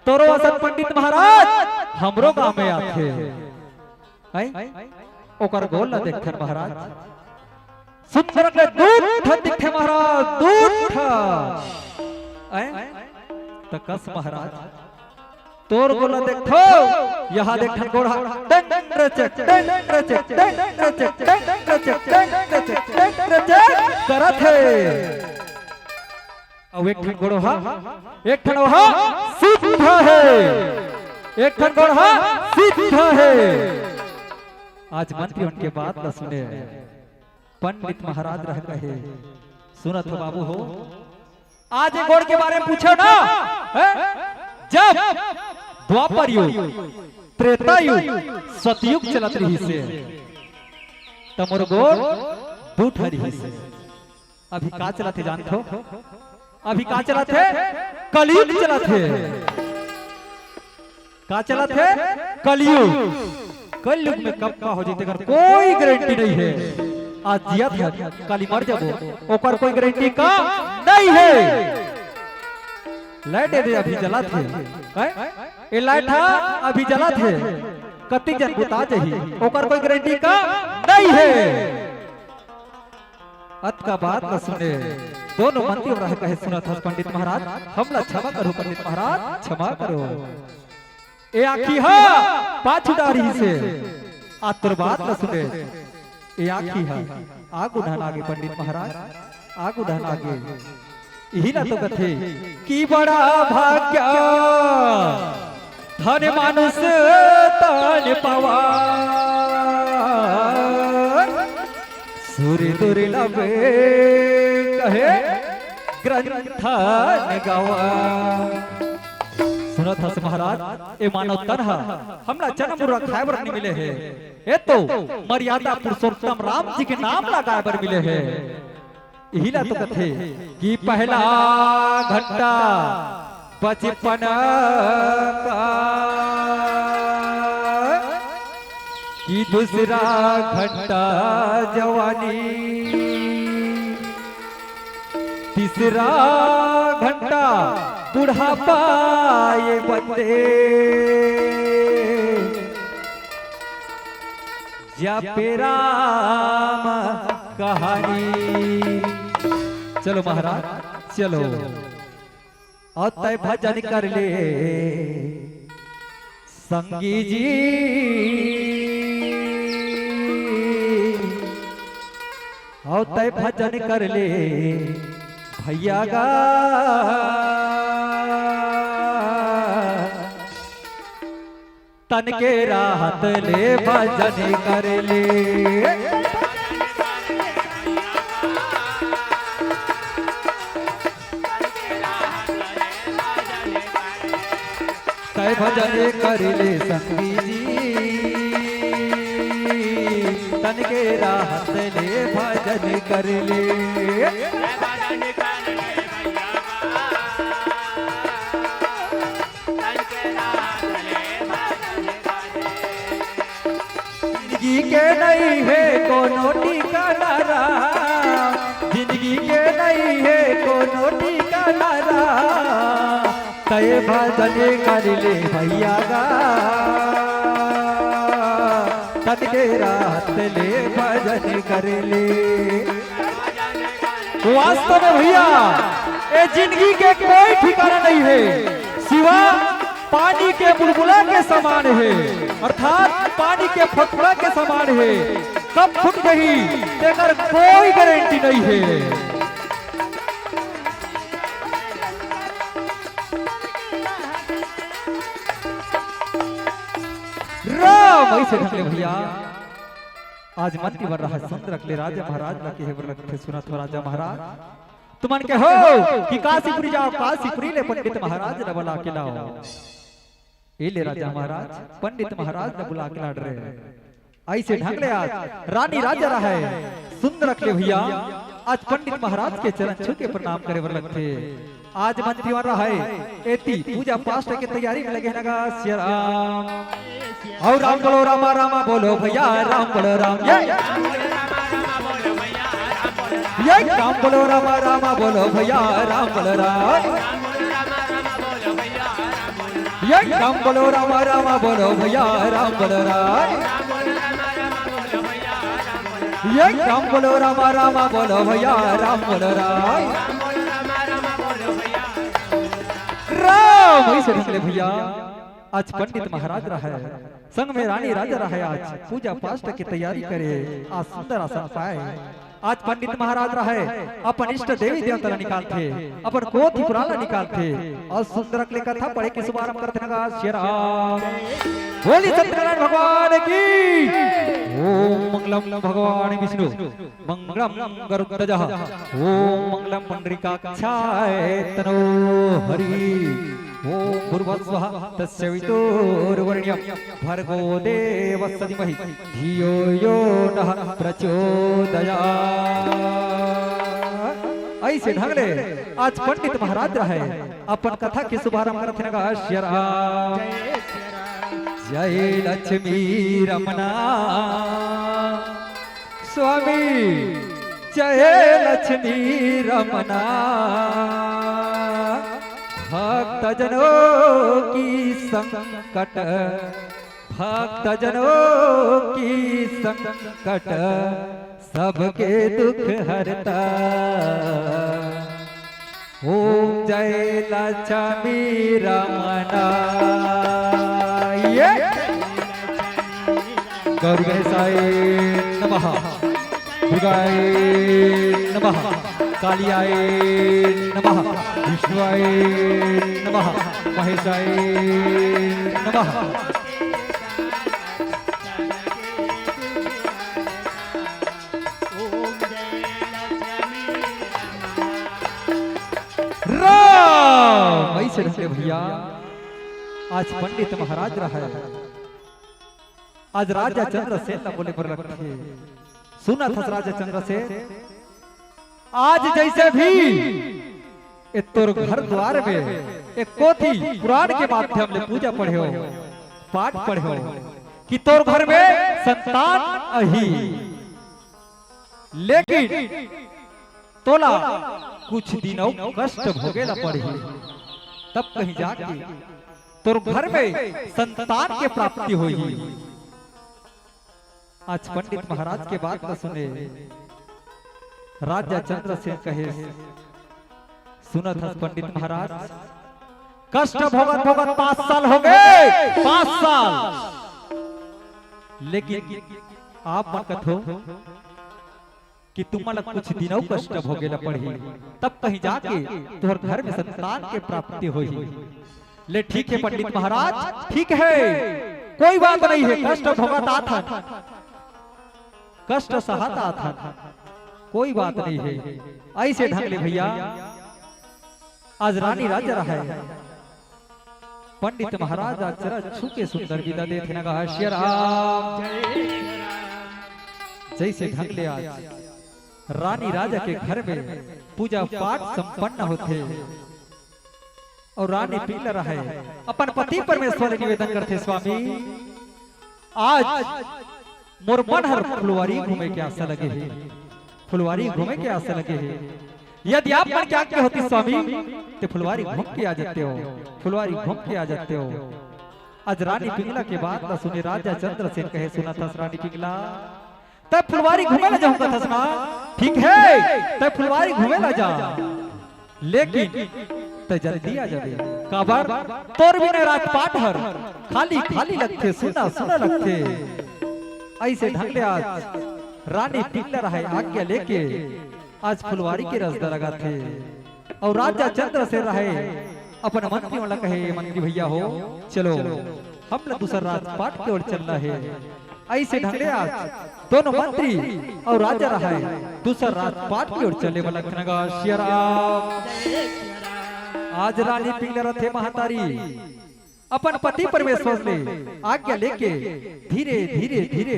तोरो असन पंडित महाराज हमरो गांव में आथे, हैं? ओकर गोड़ ला देखथन महाराज। सुंदर के दू ठन दिखथे महाराज, दू ठन। हैं? त कस महाराज, तोर गोड़ ला देखथो, यहां देख ठन गोड़ हा, टंग रचक, टंग रचक, टंग रचक, टंग रचक, टंग रचक, टंग रचक करत हे। अउ एक ठन गोड़ हा, एक ठन ओहा सीधा हे, एक ठन गोड़ हा सीधा हे। आज मंत्री उनके बात ला सुने। पंडित महाराज रह कहे, सुनत हो बाबू हो, आज ये गोड़ के बारे में पूछो ना, हैं? जब द्वापर युग, त्रेता युग, सतयुग चलत रहिस हे, त मोर गोड़ दू ठा रहिस हे। अभी का चलत हे जानथो? अभी का चलत हे? कलयुग चलत हे। का चलत हे? कलयुग। कलयुग में कब का हो जही तेकर कोई गारंटी नइ हे। आज जियत हन, काली मर जाबो, ओकर कोई गारंटी का नइ हे। लाइट दे अभी जलत हे, हैं? ए लाइट हा अभी जलत हे, कतिक झन बुता जही, ओकर कोई गारंटी का नइ हे। अतका बात ला सुने, दोनों मंत्री रह कहे सुनत हस पंडित महाराज, हमला क्षमा करो पंडित महाराज, क्षमा करो। ए आँखी हा पाछू डारी से, आ तोर बात ला सुने। ए आँखी हा आगू ढन आगे पंडित महाराज, आगू ढन आगे। इही ला तो कथे कि बड़ा भाग्य धन मानुष तन पावा, सुर दुर्लभ कहे ग्रंथन गावा। सुनत हस महाराज, ए मानव तन ह हमला जन्म मुर्रा खाए बर नइ मिले हे। ए तो मर्यादा पुरुषोत्तम राम जी के नाम ला गाए बर मिले हे। इही ला तो कथे कि पहला घंटा बचपन का, कि दूसरा घंटा जवानी, तीसरा घंटा बुढ़ापा ये बंदे। जपे राम कहानी। चलो महाराज, चलो। अउ तैं भजन कर ले संगी जी, अउ तैं भजन कर ले भैया गा। तन के राहत ले भजन कर ले। तैं भजन कर ले संगी जी, तन के राहत ले भजन कर ले। जिंदगी के नहीं है कोनो ठिकाना रा, जिंदगी के नहीं है कोनो ठिकाना रा। तैं भजन कर ले भैया गा, तन के राहत ले भजन कर ले। वास्तव में भैया, ए जिंदगी के कोई ठिकाना नहीं है, सिवा पानी के बुलबुला के समान है, अर्थात पानी के फतफड़ा के समान है। कब फूट जाही, तेकर कोई गारंटी नहीं है। राम, अइसे ढंग ले भैया, आज मन के बर रहा सुंदर अकले राजा महाराज ला के हे बर लगथे। सुनत हो राजा महाराज, तुमन के हो कि काशीपुरी जाओ, काशीपुरी ले पंडित महाराज ला बुला के लाओ। ए ले राजा महाराज, पंडित महाराज ला बुला के लाड रहे। अइसे ढंग ले आज रानी राजा रहा है, सुंदर अकले भैया, आज पंडित महाराज के चरण छू के प्रणाम करे बर लगथे। आज मंत्री वाला है, एती पूजा पाठ के तैयारी में लगे हैं नगा सिया राम। और राम बोलो रामा रामा बोलो भैया, राम बोलो राम। ये, ये राम बोलो रामा रामा बोलो भैया, राम बोलो राम। ये राम बोलो रामा रामा बोलो भैया, राम बोलो राम। ये राम बोलो रामा रामा बोलो भैया, राम बोलो राम। राम, अइसे ढंग ले भैया, आज पंडित महाराज रहा है, संग में रानी राजा रहा है, आज पूजा पाठ के तैयारी करे, आज सुंदर आसन पाए। आज पंडित महाराज रहा है, अपन इष्ट देवी देवता ला निकालथे, अपन कोठी पुराण ला निकालथे, अउ सुंदर अकले कथा पढ़े के शुभारंभ करथे नगा सिया राम। बोली सत्यनारायण भगवान की। ओम मंगलम भगवान विष्णु मंगलम गरुड़ध्वज। ओम मंगलम पुंडरीकाक्षाय तनो हरि। ओम भूर्भुवः स्वः तस्य वितुर्वरेण्यं भर्गो देवस्य धीमहि धियो यो नः प्रचोदयात्। अइसे ढंग ले आज पंडित महाराज रहे अपन कथा के शुभारंभ करथे नगा सिया राम। जय लक्ष्मी रमना स्वामी, जय लक्ष्मी रमना। भक्तजनों की संकट, भक्तजनों की संकट, सबके दुख हरता। ओम जय लक्ष्मी रमना। ये गौर गणेशाय नमः, दुर्गाय नमः। कालियाय नमः, विष्णुवाय नमः, महेशाय नमः। राम, ऐसे ढंग ले भैया, आज पंडित महाराज रहे, आज राजा चंद्रसेन ला बोले बर लगथे। सुनत हस राजा चंद्रसेन, आज जैसे भी ए तोर घर द्वार में एक कोठी पुराण के माध्यम ले पूजा पढ़े हो, पाठ पढ़े हो कि तोर घर में संतान अही, लेकिन तोला कुछ दिन अउ कष्ट भोगे ला पड़ही, तब कहीं जाके तोर घर में संतान के प्राप्ति होही। आज पंडित महाराज के बात ला सुने राजा चंद्रसेन कहे, सुनत हस पंडित महाराज, कष्ट भोगत भोगत पांच साल हो गए, पांच साल, लेकिन आप मन कथो कि तुमन ला कुछ दिन अउ कष्ट भोगे ला पड़ही, तब कहीं जाके तुहर घर में संतान के प्राप्ति होही। ले ठीक है पंडित महाराज, ठीक है, कोई बात नहीं है, कष्ट भोगत आथन, कष्ट सहत आथन, कोई बात नहीं है। ऐसे ढंग ले भैया, आज रानी राजा रहे, पंडित महाराज आज चरण छू के सुंदर विदा देथे ना, कहा श्री राम। जैसे ढंग ले आज रानी राजा के घर में पूजा पाठ संपन्न होथे अउ रानी पिंगला रहे अपन पति परमेश्वर ले निवेदन करथे, स्वामी, आज मोर मन हर फुलवारी घूमे के आशा लगे हे, फुलवारी घूमे के आशा लगे हे। यदि आप मन के आज्ञा होती स्वामी, ते फुलवारी घूम के आ जाते हो, फुलवारी घूम के आ जाते हो। आज रानी पिंगला के बात ला सुने राजा चंद्रसेन कहे, सुनत हस रानी पिंगला, तैं फुलवारी घूमे ला जाहूं कथस ना, ठीक है, तैं फुलवारी घूमे ला जा, लेकिन तैं जल्दी आ जाबे, काबर तोर बिना राजपाट हर खाली खाली लगथे, सुना सुना लगथे। ऐसे ढंग ले आज रानी पिंगला रहे आज्ञा लेके आज फुलवारी के रस ला लगाथे। अउ राजा चंद्रसेन रहे अपन मंत्री मन ला कहे, "मंत्री भैया हो, चलो, हम ला दूसर राजपाट के ओर चलना हे।" ऐसे ढंग ले आज दोनों मंत्री अउ राजा रहे दूसर राजपाट के ओर चले वाला खनगा सिया राम। आज रानी पिंगला रथे महतारी अपन पति परमेश्वर ले आज्ञा लेके धीरे धीरे धीरे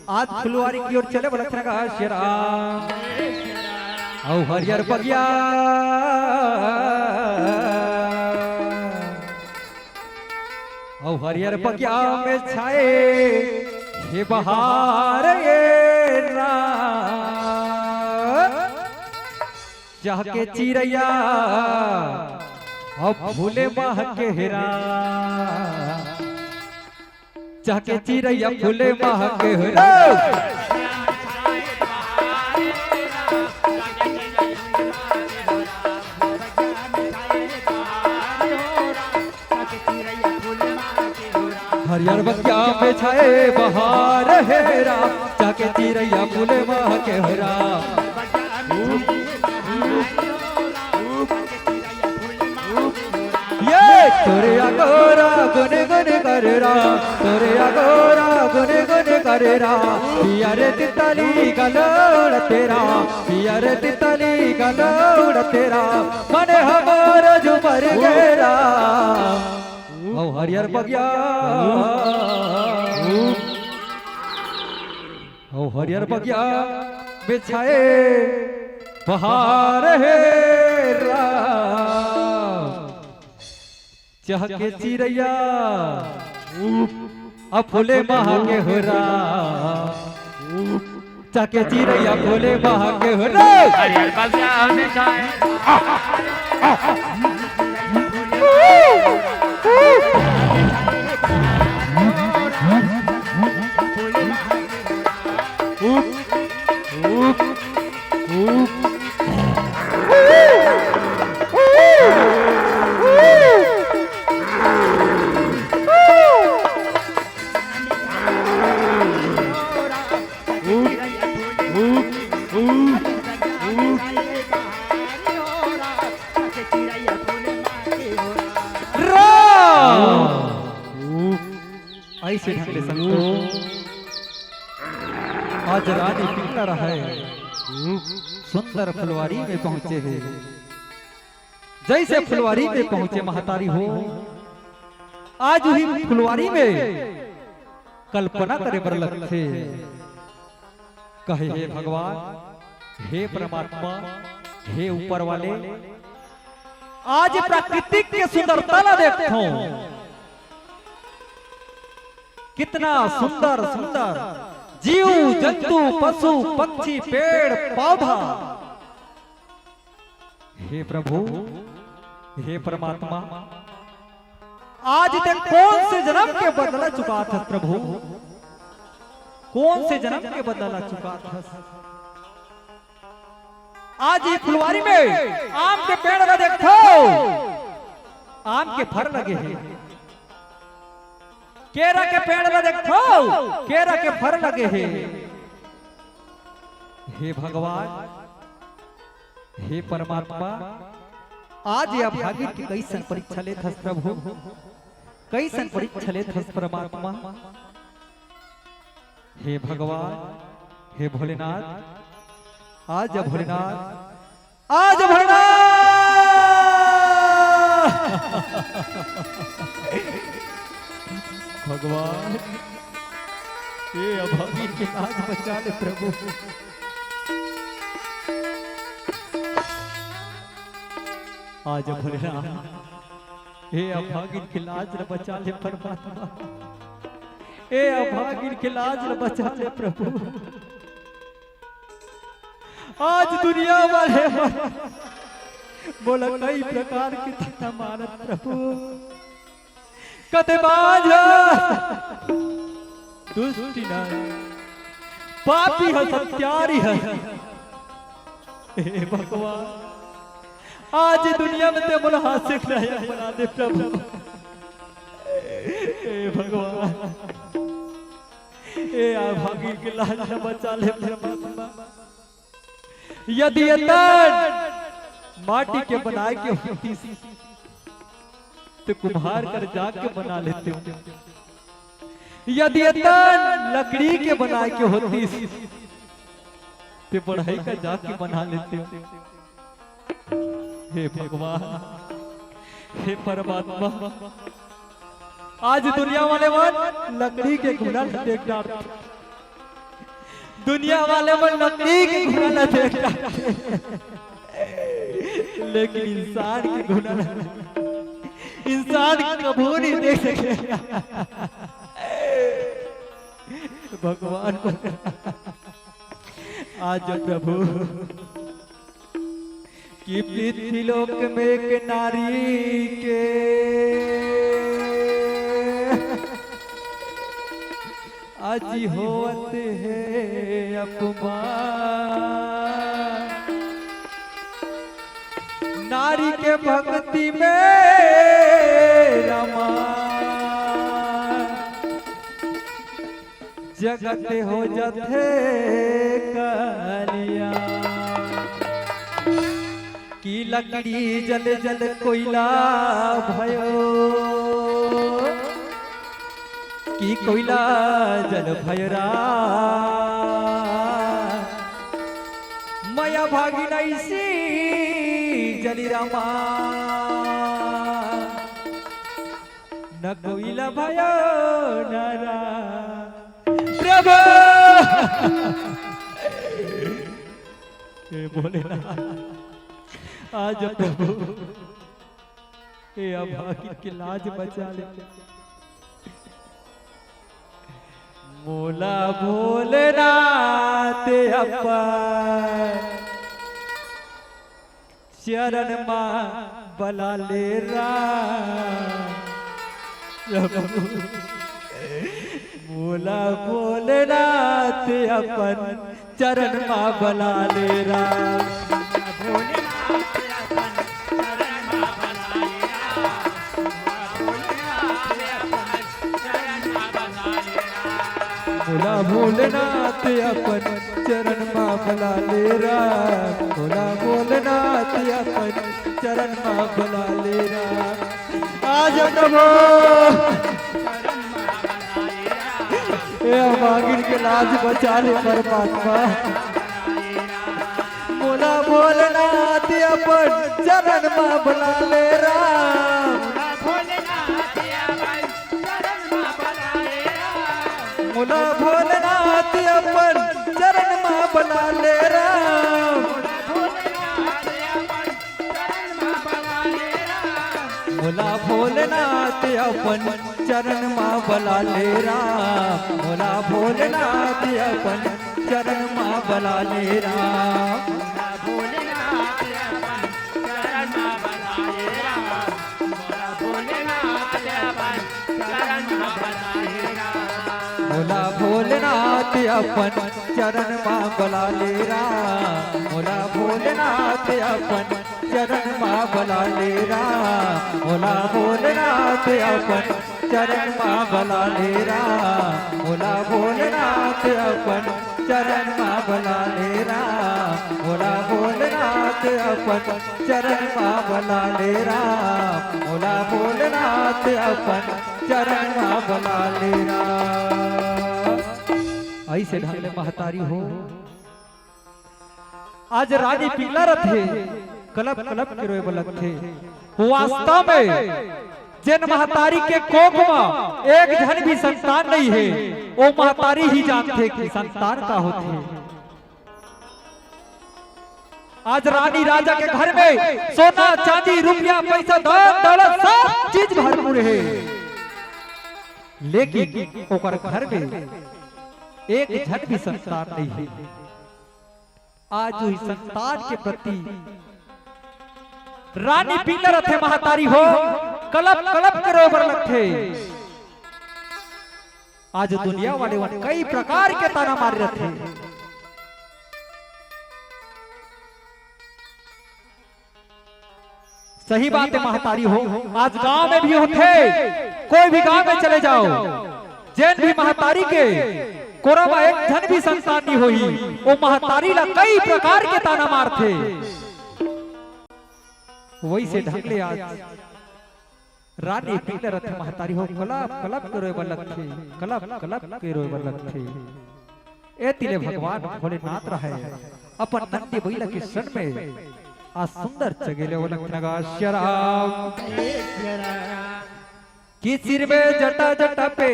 आज फुलवारी के ओर चले वाला खनगा सिया राम। अउ हरियर बगिया, अउ हरियर बगिया में छाए हे बहार ए राम। चहके चिरैया अउ फूले महके हे राम। चहके चिरैया फूले महके हे राम। हरियर बगिया में छाए बहार हे राम, चहके चिरैया फूले महके हे राम। ये तोरे अगोरा गुन गुन करे राम, तोरे अगोरा गुन गुन करे राम। पिया रे तितली गलौड़ तेरा, पिया रे तितली गलौड़ तेरा, मन हमार झुमर गे राम। अउ हरियर बगिया, अउ हरियर बगिया में छाए बहार हे राम। चहके चिरैया अउ फूले महके हे राम। चहके चिरैया फूले महके हे राम। हरियर बगिया में छाए। इसे ढंग ले संतो, आज रानी पिंगला रहय सुंदर फुलवारी में पहुंचे हे। जइसे फुलवारी में पहुंचे महतारी हो, आज उही फुलवारी में कल्पना करे बर लगथे। कहे, हे भगवान, हे परमात्मा, हे ऊपर वाले, आज प्राकृतिक के सुंदरता ला देखथों। कितना सुंदर सुंदर जीव जंतु, पशु पक्षी, पेड़ पौधा। हे प्रभु, हे परमात्मा, आज तें कोन से जनम के बदला चुकात हस प्रभु? कोन से जनम के बदला चुकात हस? आज ये फुलवारी में आम के पेड़ ला देखथों, आम के फर लगे हे। केरा के पेड़ ला देखथों, केरा के फर लगे हे। हे भगवान, हे परमात्मा, आज ये अभागिन के कइसन परीक्षा लेत हस प्रभु, कइसन परीक्षा लेत हस परमात्मा। हे भगवान, हे भोलेनाथ, आज भोलेनाथ, आज भोलेनाथ। भगवान, हे अभागिन के लाज बचा ले प्रभु। आज भोलेनाथ, हे अभागिन के लाज ल बचा ले परमात्मा, हे अभागिन के लाज ल बचा ले प्रभु। आज दुनिया वाले मन मोला कई प्रकार के ताना मारत प्रभु। कथे बांझ, दुष्ट नारी, पापी हस, हत्यारी हस। हे भगवान, आज दुनिया में तें मोला हास्य के लायक बना दे प्रभु। हे भगवान, हे अभागिन के लाज ल बचा ले परमात्मा। यदि ये तन माटी के बनाय के होतिस, त कुम्हार कर जाके बना लेतेंव। यदि ये तन लकड़ी के बनाय के होतिस, त बढ़ई कर जाके बना लेतेंव। हे भगवान, हे परमात्मा, आज दुनिया वाले मन लकड़ी के घुना ल देख डारथे, दुनिया वाले मन लकड़ी के घुना ल देख डारथे, लेकिन इंसान के घुना ल, इंसान कभू नहीं देख सके। भगवान, आज प्रभु, कि पृथ्वी लोक में एक नारी के आज होवत हे अपमान। नारी के भक्ति में रमा जगत हो जथे कलिया। कि लकड़ी जल जल कोइला भयो, कि कोइला जल भयरा। मया भागी नैसी जली रमा। न कोइला भयो नरा। प्रभु, हे भोलेनाथ, आज प्रभु, हे अभागिन के लाज बचा ले। मोला भोलेनाथ अपन चरण मा बला ले राम। मोला भोलेनाथ अपन चरण मा बला ले राम। मोला भोलेनाथ अपन चरण मा बला ले राम, मोला भोलेनाथ अपन चरण मा बला ले राम। आज प्रभु अभागिन के लाज बचा ले परमात्मा। मोला भोलेनाथ अपन चरण मा बला ले राम। मोला भोलेनाथ अपन चरण मा बला ले राम। मोला भोलेनाथ अपन चरण मा बला ले राम। मोला भोलेनाथ अपन चरण मा बला ले राम। मोला भोलेनाथ अपन चरण मा बला ले राम। मोला भोलेनाथ अपन चरण मा बला ले राम। मोला भोलेनाथ अपन चरण मा बला ले राम। मोला भोलेनाथ अपन चरण मा बला ले राम। मोला भोलेनाथ अपन चरण मा बला ले राम। मोला भोलेनाथ अपन चरण मा बला ले राम। अइसे ढंग ले महतारी हो, आज रानी पिंगला रथे, कलप कलप के रोए बर लगथे। वास्तव में जेन महतारी के कोख म एक झन भी संतान नइ हे, ओ महतारी ही जानथे कि संतान का होथे। आज रानी राजा के घर में सोना, चांदी, रुपया, पैसा, धन, दौलत, सब चीज भरपूर हे, लेकिन ओकर घर में एक झन भी संतान नइ हे। आज उही संतान के प्रति रानी पिंगला रथे महतारी हो, कलप कलप के रोए बर लगथे। आज दुनिया वाले मन कई प्रकार के ताना मारे रथे। सही बात हे महतारी हो, आज गांव में भी होथे, कोई भी गांव में चले जाओ, जेन भी महतारी के कोरा म एक झन भी संतान नइ होही, ओ महतारी ला कई प्रकार के ताना मारथे। वइसे ढंग ले आज रानी पिंगला रथे महतारी हो, कलप कलप के रोए बर लगथे, कलप कलप के रोए बर लगथे। एती ले भगवान भोलेनाथ रहय अपन नंदी बइला के संग में आज सुंदर चगेले ओ लगथे नगा श्याम। कि सिर में जटा जटा पे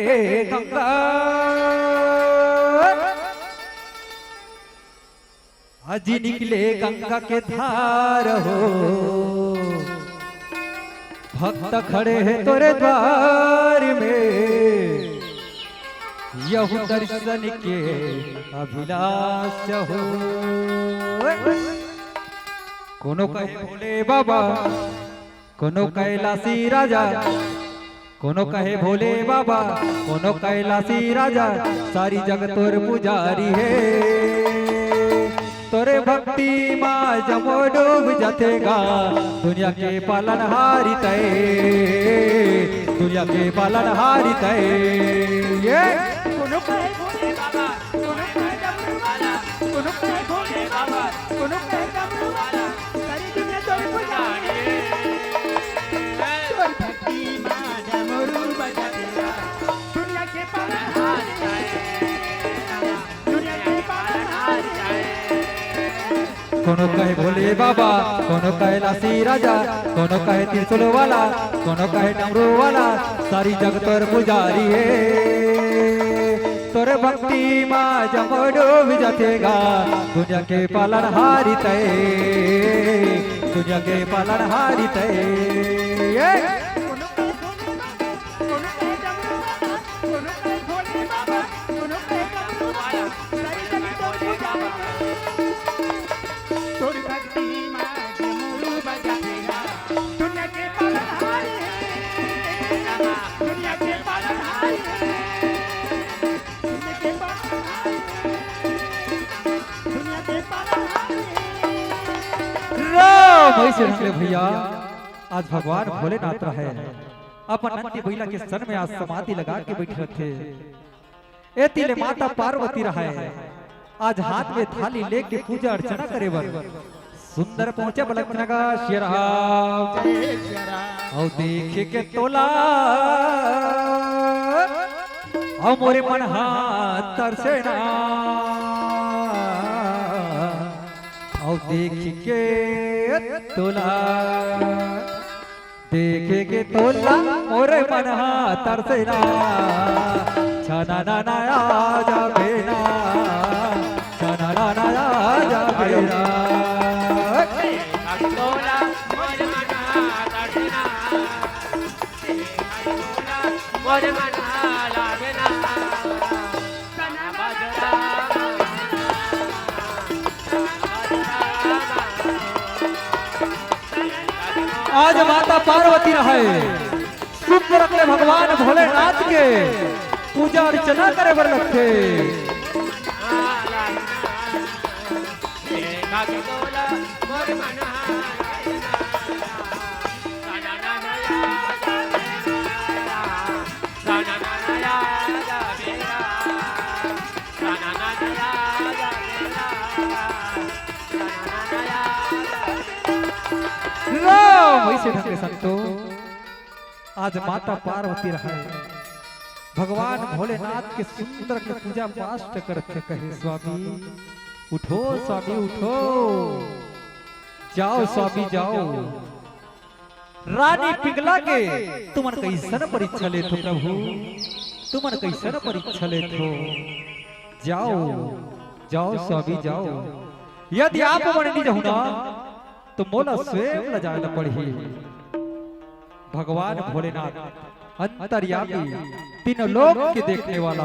गंगा, आज निकले गंगा के धार हो। भक्त खड़े हे तोरे द्वार में, यहू दर्शन के अभिलाष हो। कोनो कहे भोले बाबा, कोनो कैलाशी राजा, कोनो कहे भोले बाबा, कोनो कैलाशी राजा, सारी जग तोर पुजारी हे। तोरे भक्ति मा जम्मो डूब जथे गा, दुनिया के पालनहारी तैं, दुनिया के पालनहारी तैं। ये कोनो कहे भोले बाबा, कोनो कहे डमरू वाला, कोनो कहे भोले बाबा, कोनो कहे डमरू वाला, सारी दुनिया तोर पुजारी हे। तोर भक्ति मा डमरू बजथे गा, दुनिया के पालनहारी तैं, दुनिया के पालनहारी तैं। कोनो कहे भोले बाबा, कोनो कैलाशी राजा, कोनो कहे त्रिशूल वाला, कोनो कहे डमरू वाला, सारी जग तोर पुजारी हे। तोर भक्ति मा जम्मो डूब जथे गा, दुनिया के पालनहारी तैं, दुनिया के पालनहारी तैं। ये कोनो कहे भोले बाबा, कोनो कहे डमरू वाला, कोनो कहे भोले बाबा, कोनो कहे डमरू वाला, सारी जग तोर पुजारी हे। तोर भक्ति मा डमरू बजथे गा, दुनिया के पालनहारी हे, दुनिया के पालनहारी हे, दुनिया के पालनहारी हे, दुनिया के पालनहारी हे। राम, अइसे ढंग ले भइया, आज भगवान भोलेनाथ रहय, अपन नंदी बइला के संग में आज समाधि लगा के बइठे रथे। एती ले माता पार्वती रहय, आज हाथ में थाली लेके पूजा अर्चना करे बर सुंदर पहुंचे बलक नगा श्याम। अउ देखे के तोला अउ मोरे मन हा तरसे ना, अउ देख के तोला, देख के तोला मोरे मन हा तरसे ना। छना ना ना आ जाबे ना, छना ना ना आ जाबे ना। तोला मोरे मन हा तरसे ना। आज माता पार्वती रहय, सुंदर अकले भगवान भोलेनाथ के पूजा अर्चना करे बर लगथे। राम, वैसे ढंग के संतो, आज माता पार्वती रहय, भगवान भोलेनाथ के सुंदर के पूजा पाठ करथे, कहे, "स्वामी, उठो, स्वामी, उठो, जाओ, स्वामी, जाओ।" रानी पिंगला के तुमन कइसन परीक्षा लेथो प्रभु, तुमन कइसन परीक्षा लेथो? जाओ, जाओ स्वामी जाओ, यदि आप मन नइ जाहू ना, तो मोला स्वयं ल जाए ल पड़ही। भगवान भोलेनाथ अंतर्यामी, तीनों लोक के देखने वाला,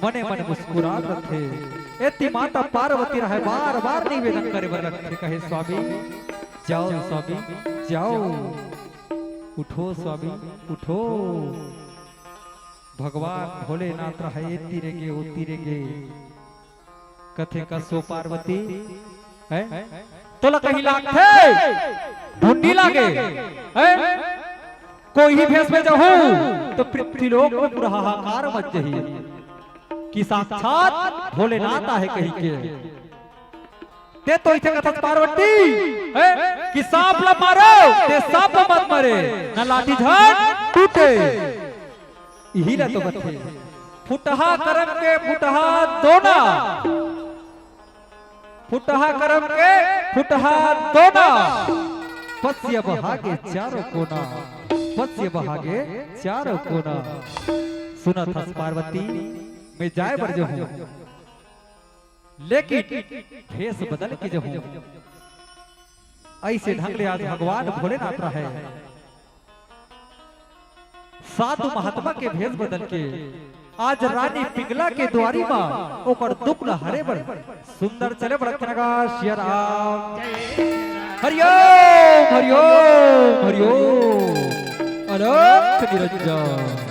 मने मन मुस्कुरात रथे। एती माता पार्वती रहय, बार बार निवेदन करे बर लगथे, कहे, "स्वामी, जाओ स्वामी, जाओ, उठो स्वामी, उठो।" भगवान भोलेनाथ रहय, एती रे गे, ओती रे गे। कथे, "कस ओ पार्वती, हैं? तोला कहीं लागथे? ढूंढी लागे, हैं? कोई ही भेष में जाहू, तो पृथ्वी लोक में पूरा हाहाकार मच जाही कि साक्षात भोलेनाथ आहे कहीं के।" ते तो इथे कथस पार्वती, हैं? कि सांप ला मारो, ते सांप ला मत मारे, ना लाठी झाड़ टूटे। इही ला तो कथे, फुटहा करम के फुटहा दोना, फुटहा करम के फुटहा दोना, पसिया बहागे चारों कोना, पसिया बहागे चारों कोना। सुनत हस पार्वती, मैं जाए बर जाहूं, लेकिन भेष बदल के जाहूं। अइसे ढंग ले आज भगवान भोलेनाथ रहय, साधु महात्मा के भेष बदल के आज रानी पिंगला के दुआरी म ओकर दुख ल हरे बर सुंदर चले बर लगथे गा सिया राम। हरिओम, हरिओम, हरिओम। अलख निरंजन।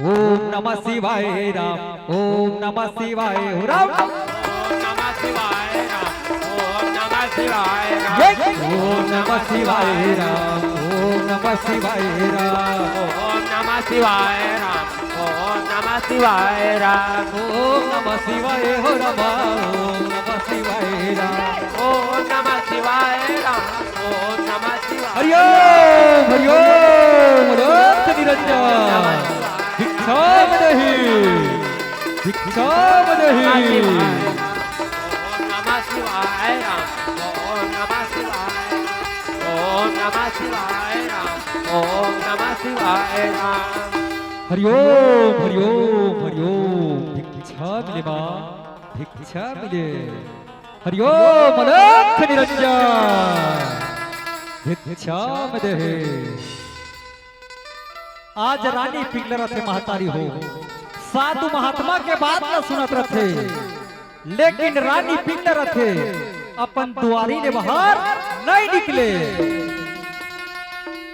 ओम नमः शिवाय राम, ओम नमः शिवाय हो राम। ओम नमः शिवाय राम, ओम नमः शिवाय राम। ये ओम नमः शिवाय राम, ओम नमः शिवाय राम। ओम नमः शिवाय राम, ओम नमः शिवाय राम। ओम नमः शिवाय हो राम, ओम नमः शिवाय राम। ओम नमः शिवाय राम, ओम नमः शिवाय। हरिओम, हरिओम, अलख निरंजन। भिक्षाम देहि, भिक्षाम देहि। ओम नमः शिवाय राम, ओम नमः शिवाय, ओम नमः शिवाय राम, ओम नमः शिवाय राम। हरिओम, हरिओम, हरिओम। भिक्षा मिले मां, भिक्षा मिले। हरिओम, अलख निरंजन। भिक्षाम देहि। आज रानी पिंगला रथे महतारी हो, साधु महात्मा के बात ल सुनत रथे, लेकिन रानी पिंगला रथे, अपन दुआरी ले बाहर नइ निकले।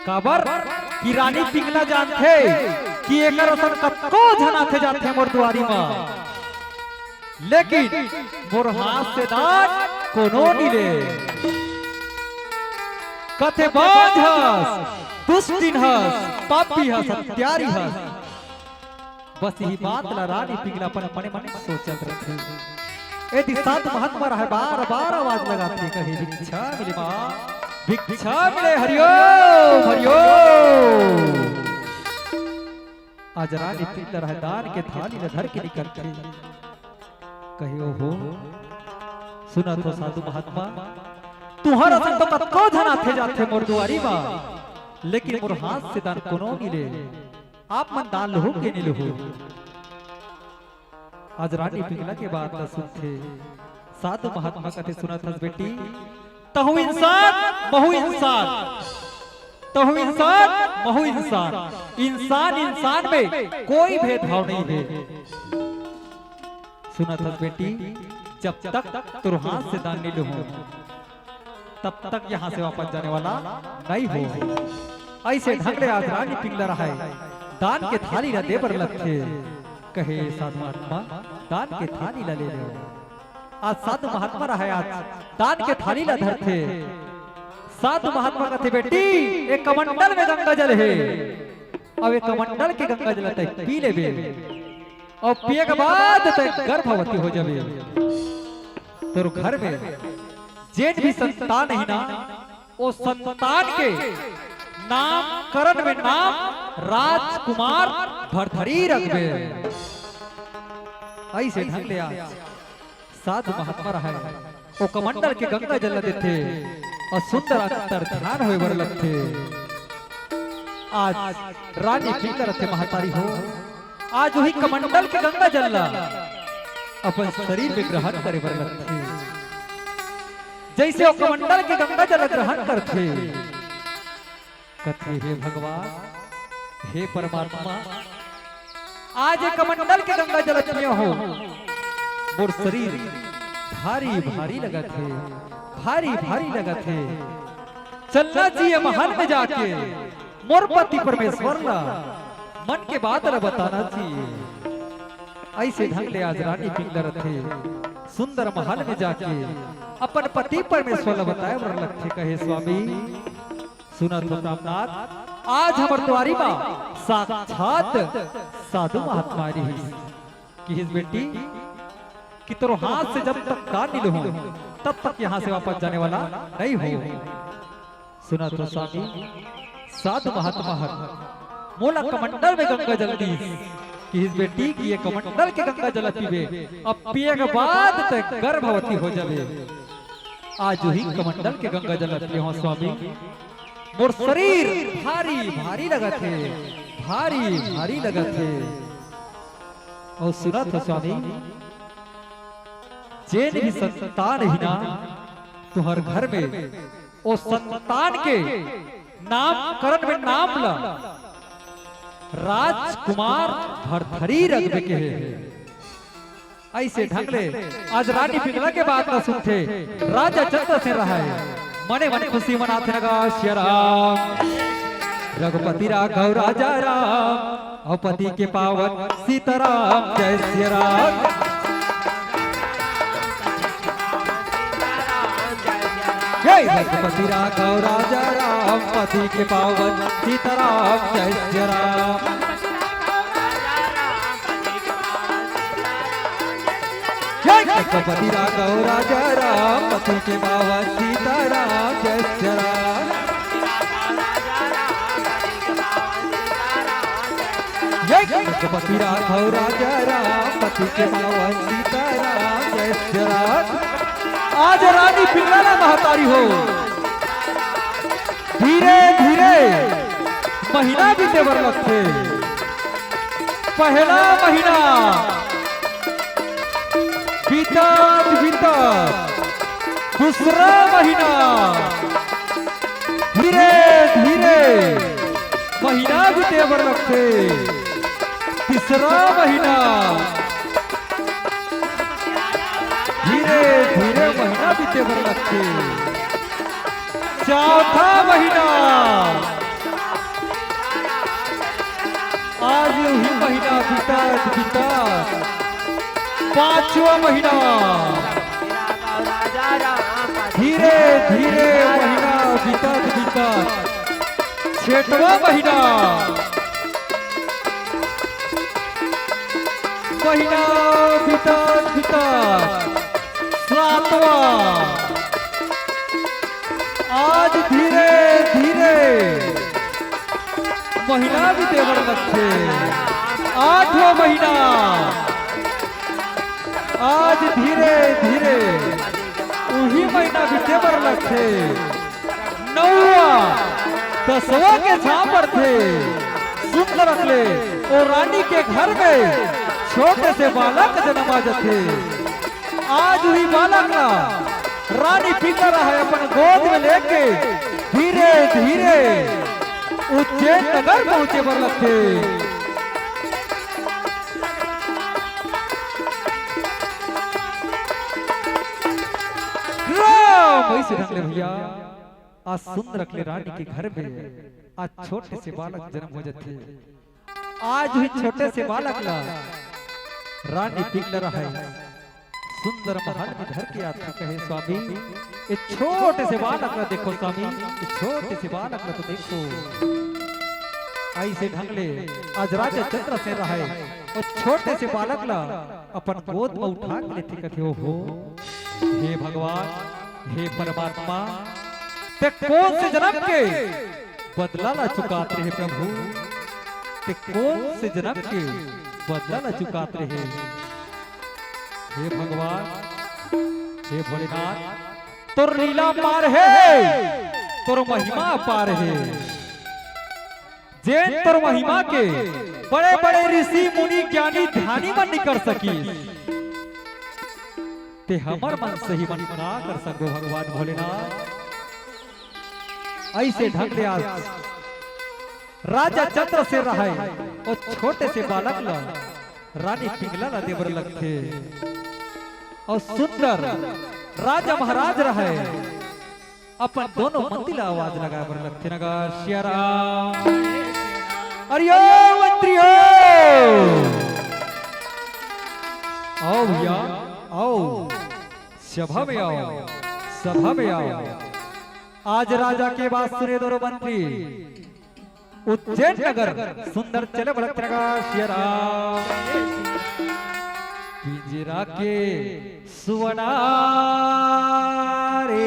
काबर कि रानी पिंगला जानथे कि एकर असन कतको झन आथे जाथे मोर दुआरी म, लेकिन मोर हाथ से दान कोनो नइ ले। कथे, "बांझ हस, दुष्टिन हस, पापी हस, हत्यारी हस।" बस इही बात ला रानी पिंगला अपन मने मन सोचत रथे। एती साधु महात्मा रहय, बार बार आवाज लगाथे, कहे, "भिक्षा मिले मां, भिक्षा मिले।" हरिओम, हरिओम। आज रानी पिंगला ह दान के थाली ल धर के निकलथे। कहे, "ओहो, सुनत हो साधु महात्मा, तुंहर असन तो कतको झन आथे जाथे मोर दुआरी म, लेकिन मोर हाथ से दान कोनो नइ ले। आप मन दान लुहू के नइ लुहू?" आज रानी पिंगला के बात ल सुनथे। साधु महात्मा कथे, "सुनत हस बेटी, तहूं इंसान, महूं इंसान, तहूं इंसान, महूं इंसान, इंसान इंसान में कोई भेदभाव नइ हे। सुनत हस बेटी, जब तक तोर हाथ से दान नइ लुहूं, तब तक यहां से वापस जाने वाला नइ हों।" अइसे ढंग ले आज रानी पिंगला ह दान के थाली ल दे बर लगथे। कहे, "साधु महात्मा, दान के थाली ल ले लेव।" आज साधु महात्मा ह आज दान के थाली ल धरथे। साधु महात्मा कथे, "बेटी, ए कमंडल में गंगा जल हे, अउ ए कमंडल के गंगा जल तैं पी लेबे, अउ पिए के बाद तैं गर्भवती हो जाबे। तोर घर में जेन भी संतान हे ना, ओ संतान के नामकरण में नाम राजकुमार भरथरी रखबे।" अइसे ढंग ले आज साधु महात्मा ह ओ कमंडल के गंगा जल ल देथे अउ सुंदर अंतर ध्यान होय बर लगथे। आज रानी पिंगला रथे, "महतारी हो, आज उही कमंडल के गंगा जल ल अपन शरीर में ग्रहण करे बर लगथे।" जइसे ओ कमंडल के गंगा जल ग्रहण करथे, कथे, "हे भगवान, हे परमात्मा, आज ए कमंडल के गंगा जल ल पिए हों, मोर शरीर भारी भारी लगत हे, भारी भारी लगत हे। चलना चाहिए महल में जाके मोर पति परमेश्वर ला मन के बात ला बताना चाहिए।" अइसे ढंग ले आज रानी पिंगला रथे, सुंदर महल में जाके अपन पति परमेश्वर ला बताए बर लगथे। कहे, "स्वामी, सुनत हो प्राणनाथ, आज हमर दुआरी म साक्षात साधु महात्मा रिहिस, किहिस, बेटी, कि तोर हाथ से जब तक दान नइ लुहूं, तब तक यहां से वापस जाने वाला नइ हों।" सुनत हो स्वामी, साधु महात्मा ह मोला कमंडल में गंगा जल दिस, किहिस, बेटी, कि ए कमंडल के गंगा जल पीबे, अउ पिए के बाद तैं गर्भवती हो जाबे। आज उही कमंडल के गंगा जल ल पिए हों स्वामी, मोर शरीर भारी भारी लगत हे, भारी भारी लगत हे। अउ सुनत हो स्वामी, जेन भी संतान हे ना तुंहर घर में, ओ संतान के नामकरण में नाम ला राजकुमार भरथरी रखबे केहे। अइसे ढंग ले आज रानी पिंगला के बात ला सुनथे राजा चंद्रसेन राय। मने मन खुशी मनाथे नगा सिया राम। रघुपति राघव राजा राम, अउ पति के पावन सीताराम, जय सिया राम। जय रघुपति राघव राजा राम, पति के पावन सीताराम, जय सिया राम। जय रघुपति राघव राजा राम, पति के पावन सीताराम, जय सिया राम। जय रघुपति राघव राजा राम, पति के पावन सीताराम, जय सिया राम। आज रानी पिंगला ना महतारी हो, धीरे धीरे महीना बीते बर लगथे। पहला महीना बीतत बीतत दूसरा महीना, धीरे धीरे महीना बीते बर लगथे। तीसरा महीना, धीरे धीरे महीना बीते बर लगथे। चौथा महीना, आज उही महीना बीतत बीतत पांचवा महीना, धीरे धीरे महीना बीतत बीतत छठवा महीना, महीना बीतत बीतत सातवां, आज धीरे धीरे महीना बीते बर लगथे। आठवां महीना आज धीरे धीरे उही महीना बीते बर लगथे। नौवां, दसवां के छांव परथे। सुंदर अकले ओ रानी के घर में छोटे से बालक जनम आ जथे। आज उही बालक ला रानी पिंगला राहे अपन गोद में लेके धीरे धीरे उज्जैन नगर पहुंचे बर लगथे। राम, वइसे ढंग ले भैया, आज सुंदर अकले रानी के घर में आज छोटे से बालक जनम हो जथे। आज उही छोटे से बालक ला रानी पिंगला राहे सुंदर महल में धर के आथे, कहे, "स्वामी, ए छोटे से बालक ला देखो स्वामी, ए छोटे से बालक ला तो देखो।" अइसे ढंग ले आज राजा चंद्रसेन राहे ओ छोटे से बालक ला अपन गोद में उठा के लेथे, कथे, "ओहो, हे भगवान, हे परमात्मा, ते कोन से जनम के बदला ला चुकात रहे प्रभु, ते कोन से जनम के बदला ला चुकात रहे। हे भगवान, हे भोलेनाथ, तोर लीला पार हे, तोर महिमा पार हे। जेन तोर महिमा के बड़े-बड़े ऋषि, मुनि, ज्ञानी, ध्यानी मन नइ कर सकिस, ते हमर मन सही मन का कर सकबो भगवान भोलेनाथ।" अइसे ढंग ले आज राजा चंद्रसेन राहे ओ छोटे से बालक ला रानी पिंगला ला दे बर लगथे। अउ सुंदर राजा महाराज राहे अपन दोनों मंत्री ला आवाज लगाए बर लगथे, नगा सिया राम। अरे ओ मंत्री हो, आओ भैया, आओ, सभा में आओ, सभा में आओ। आज राजा के बात सुने दोनों मंत्री। उज्जैन नगर सुंदर चले बढ़त नगर सिया राम। पिंजरा के सुअना रे,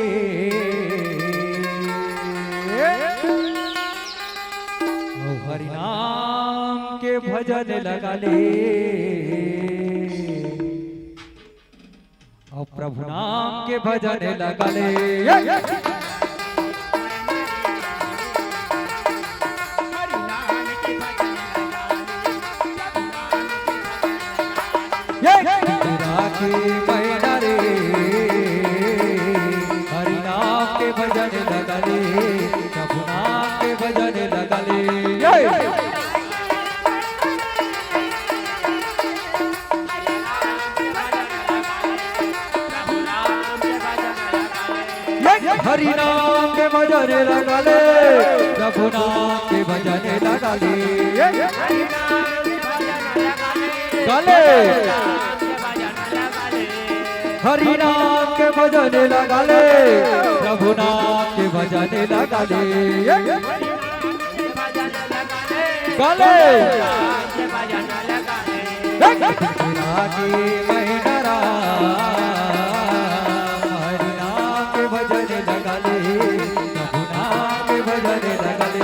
ओ हरि नाम के भजन लगा ले। अउ प्रभु नाम के भजन लगा ले। ये, ये। ये। तेरा के मैना रे, हरि नाम के भजन लगा ले, प्रभु नाम के भजन लगा ले। ये। हरि नाम के भजन लगा ले, प्रभु नाम के भजन लगा ले। गले। हरि नाम के भजन लगा ले, प्रभु नाम के भजन लगा ले। गले। रागी महीना राम, हरि नाम के भजन लगा ले, प्रभु नाम के भजन लगा ले।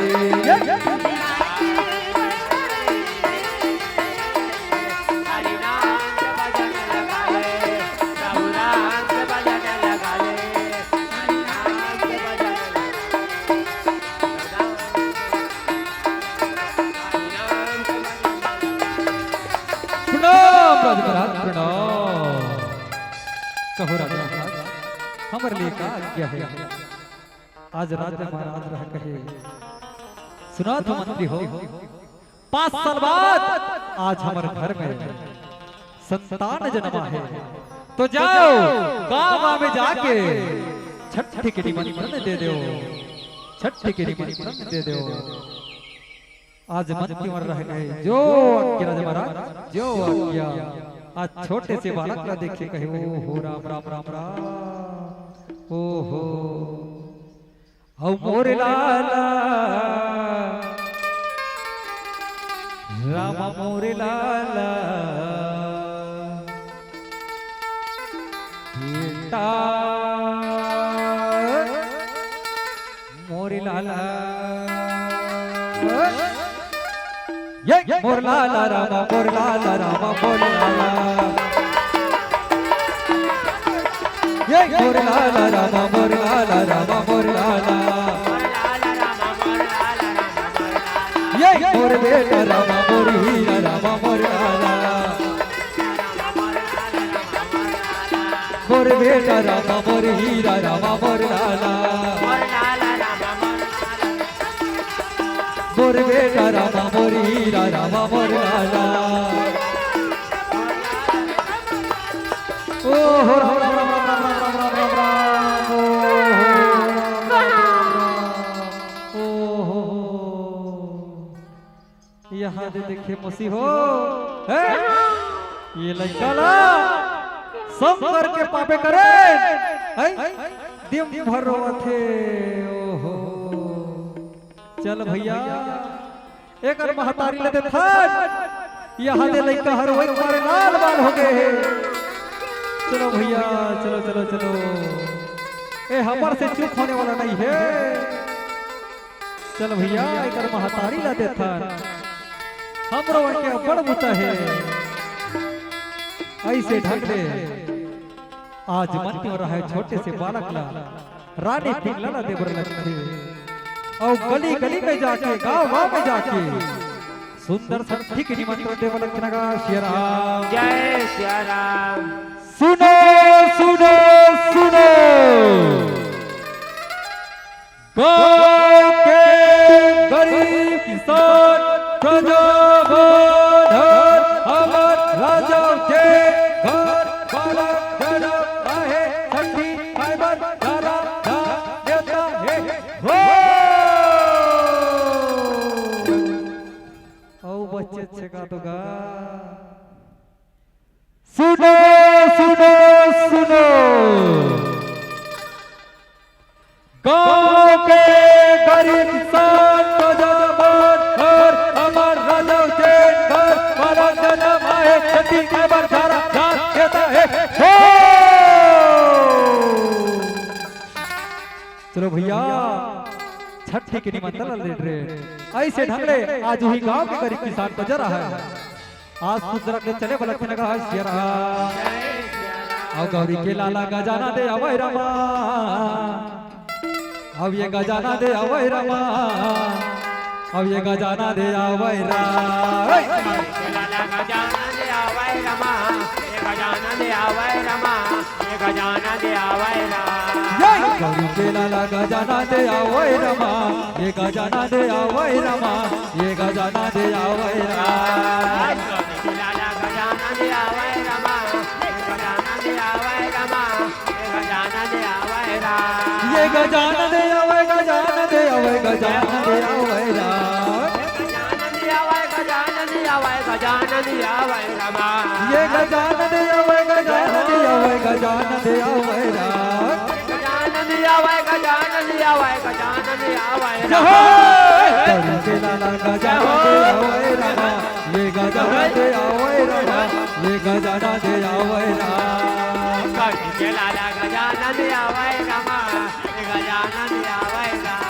प्रणाम राजा महाराज, प्रणाम। कहो राजा महाराज, हमर लिए का आज्ञा हे? आज राजा महाराज रह कहे, सुना तो मंत्री हो, पाँच साल बाद आज हमर घर में संतान जन्मा हे, तो जाओ गाँव गाँव में जाके छठ के निमंत्रण दे दो, छठ के निमंत्रण दे दो। आज मंत्री मन रह गए, जो आज्ञा राजा महाराज, जो आज्ञा। आज छोटे से बालक ला देखे कहे, "ओ हो राम, राम, राम, राम, ओ हो।" अउ मोर लाला, राम मोर लाला, बेटा मोर लाला। ये मोर लाला रामा, मोर लाला रामा, मोर लाला। ये मोर लाला रामा, मोर लाला रामा, मोर लाला। ये मोर बेटा रामा, मोर हीरा रामा, मोर लाला। मोर बेटा रामा, मोर हीरा रामा, मोर लाला। मोर बेटा रामा, मोर हीरा रामा, मोर लाला। ओ हो राम, राम, राम, राम, राम, राम, राम, राम, राम, ओ हो राम, राम, राम, राम, ओ हो। यहाँ दे देखे मौसी हो, हैं? ये लइका ला शंकर के पापे करे, हैं? दिन भर रोवत हे, ओहो। चल भैया, एकर महतारी ला देखत, यहाँ दे लइका हर वही मारे लाल बाल हो गए हे। चलो भैया, चलो, चलो, चलो। ए, हमर से चूक होने वाला नहीं है। चल भैया, एकर महतारी ला देथन, हमरो मन के अब्बड़ बुता हे। अइसे ढंग ले आज मन के रहे छोटे से बालक ला रानी पिंगला ला देबर लगथे। अउ गली गली में जाके, गांव गांव में जाके सुंदर सखी के निमंत्रण देबर लगथे ना गा। सिया राम। जय सिया राम। सुनो, सुनो, सुनो। गांव के गरीब किसान प्रजा बांधव हमर राजा के घर वाला जनम आहे, छठी खाए बर सारा धान देवता हे। हो। अउ बच्चे अच्छे का तो गा। सुनो, सुनो, सुनो। गांव के गरीब किसान प्रजा बांधव हमर राजा के घर वाला जनम आहे, छठी खाए बर सारा धान देवता हे। हो। चलो भैया, छठी के निमंत्रण ले रे। अइसे ढंग ले आज उही गांव के गरीब किसान प्रजा रहा है। आज सुंदर के चले वाला खनगा है सिया राम। अउ गौरी के लाला गजाना दे आवै रामा। अउ ये गजाना दे आवै रामा। अउ ये गजाना दे आवै रामा। गजाना दे आवै रामा, ये गजाना दे आवै रामा, ये गजाना दे आवै रामा। ये गौरी के लाला गजाना दे आवै रामा, ये गजाना दे आवै रामा, ये गजाना दे आवै रामा। गौरी के लाला गजाना दे आवै रामा, ये गजाना दे आवै रामा, ये गजाना दे आवै रामा। ये गजाना दे आवै, गजाना दे आवै, गजाना दे आवै रामा। गजानन आवै, गजानन आवै, गजानन आवै रामा। ये गजानन आवै, गजानन आवै, गजानन आवै रामा। गजानन आवै, गजानन आवै, गजानन आवै रामा। जय हो। गौरी के लाला गजानन आवै रामा। ये गजानन आवै रामा। ये गजानन आवै रामा। गौरी के लाला गजानन आवै रामा। ये गजानन आवै रामा।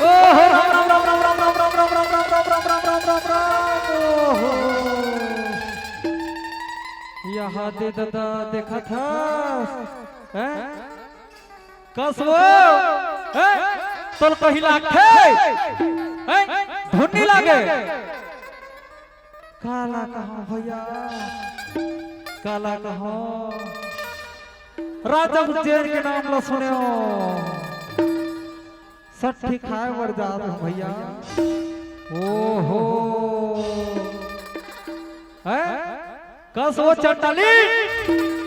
ओहो, राम, राम, राम। ओहो। यहाँ दे ददा देखत हस, हैं? कस वो, हैं? तोल कहीं लागथे, हैं? धुन नहीं लागे। काला कहो भैया, काला कहो। राजा उज्जैन के नाम ला सुनेव, छट्ठी खाए बर जात हंव भैया। ओहो, हैं? कस वो चंडाली,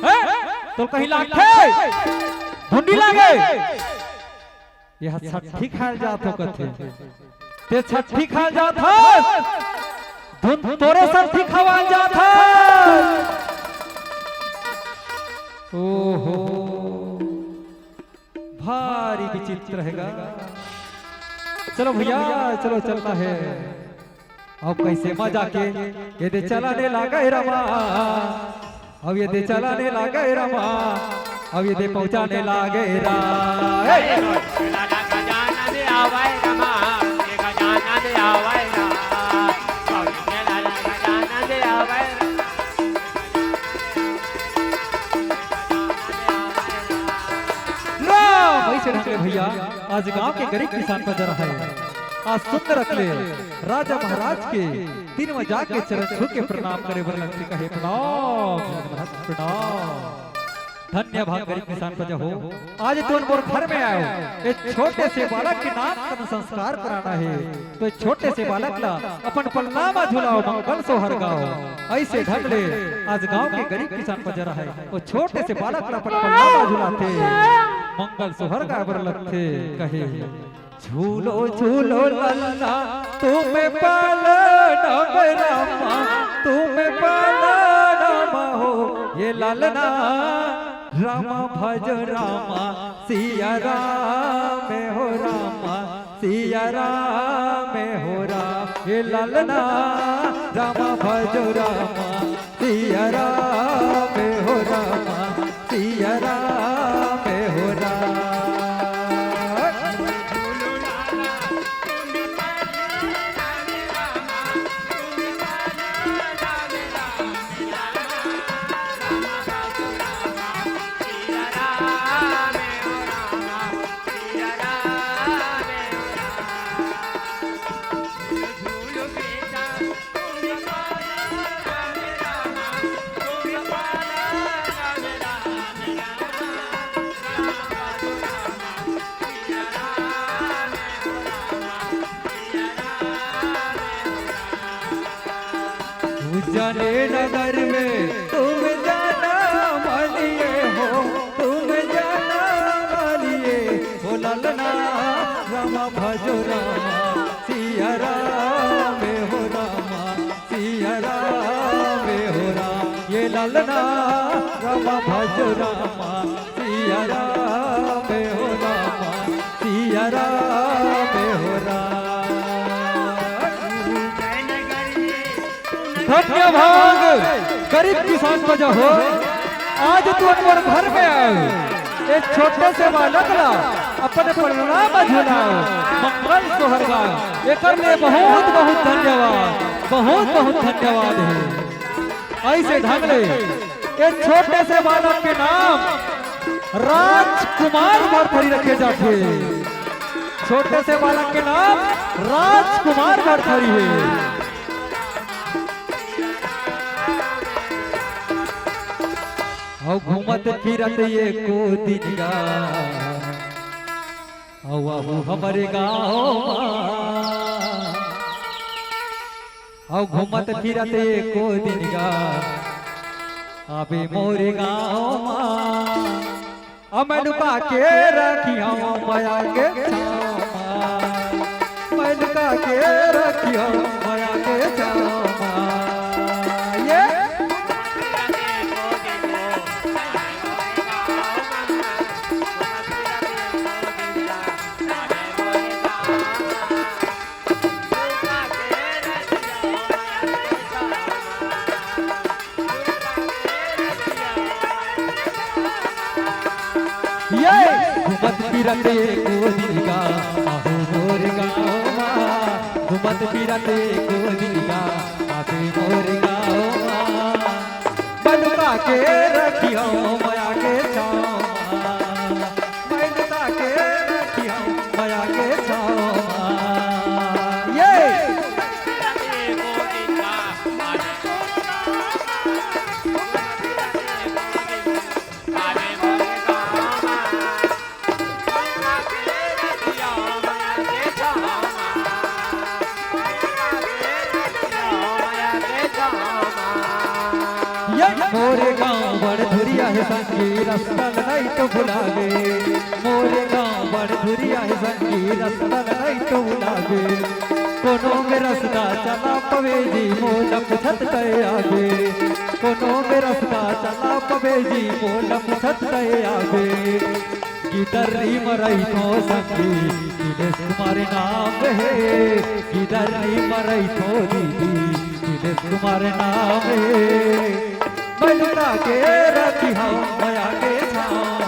हैं? तोल कहीं लागथे, धुन नहीं लागे। ये छट्ठी खाए जात हो कथे। ते छट्ठी खाए जात हस। धुन तोरे छट्ठी खवाए जात हस। ओहो। भारी विचित्र हे गा। चलो भैया, चलो चलना हे। अब कइसे मजा के, ये दे चलाने लागे रमा। अब ये दे चलाने लागे रमा। अब ये दे पहुंचाने लागे रा। हे! राम, वैसे ढंग ले भैया, आज गांव के गरीब किसान बजा रहा है। आज सुंदर अकले राजा महाराज के तीन जाके चरण छू के प्रणाम करे बर लगथे, कहे प्रणाम, प्रणाम। धन्य भाग गरीब किसान बजा हो, आज तुमन मोर घर में आए हो, एक छोटे से बालक के नाम कन संस्कार कराना है, तो एक छोटे से बालक ला अपन पलना मा झुलाओ, मंगल सोहर गाओ। ऐसे ढंग ले आज गांव के गरीब किसान बजा रहा है, वो छोटे से बालक ला अपन पलना मा झुलाथे, मंगल सोहर गाए बर लगथे, कहे। झूलो झूलो ललना, तुम पालनम रामा, तुम पालनम हो, ये ललना। रामा भज रामा, सिया राम हो रामा, सिया राम हो राम, ये ललना। रामा भज रामा, सिया राम हो रामा, सिया राम हो राम। उज्जैन नगर में तुम जाना मानिए हो, तुम जाना मानिए हो ललना। रामा भजो रामा, सिया राम हो रामा, सिया राम हो राम, ये ललना। रामा भजो रामा, सिया राम हो रामा, सिया राम हो राम। धन्य भाग गरीब किसान बजा हो, आज तू मोर घर में आए, एक छोटे से बालक ला अपन पलना में झुलाओ, मंगल सोहर गाओ। एकर लिए बहुत बहुत धन्यवाद, बहुत बहुत धन्यवाद है। ऐसे ढंग ले एक छोटे से बालक के नाम राजकुमार भरथरी रखे जाथे। छोटे से बालक के नाम राजकुमार भरथरी है। अउ घूमत फिरत एको दिन गा, अउ आहू हमरे गाँव मा। अउ घूमत फिरत एको दिन गा, आबे मोरे गाँव मा। अउ मैं लुका के रखिहौं मया के छाँव मा। मैं लुका के रखिहौं मया के छाँव मा। ये ये घूमत फिरत एको दिन गा, आहू मोर गाँव मा। घूमत फिरत एको दिन गा, आबे मोर गाँव मा। मैं लुका के रखिहौं मया के छाँव मा। मैं लुका के रखिहौं मया के छाँव मा। ये ये मोरे गाँव बड़ धुरिया हे संगी, रस्ता ल नहीं तो भुलागे। मोरे गाँव बड़ धुरिया हे संगी, रस्ता ल नहीं तो भुलागे। कोनो में रस्ता चला पवे जी, मोला पूछत तय आगे। कोनो में रस्ता चला पवे जी, मोला पूछत तय आगे। गिदर्री म रहिथों संगी, दिनेश कुमार नाम हे। गिदर्री म रहिथों दीदी, दिनेश कुमार नाम हे। मैं लुका के रखिहौं मया के छाँव।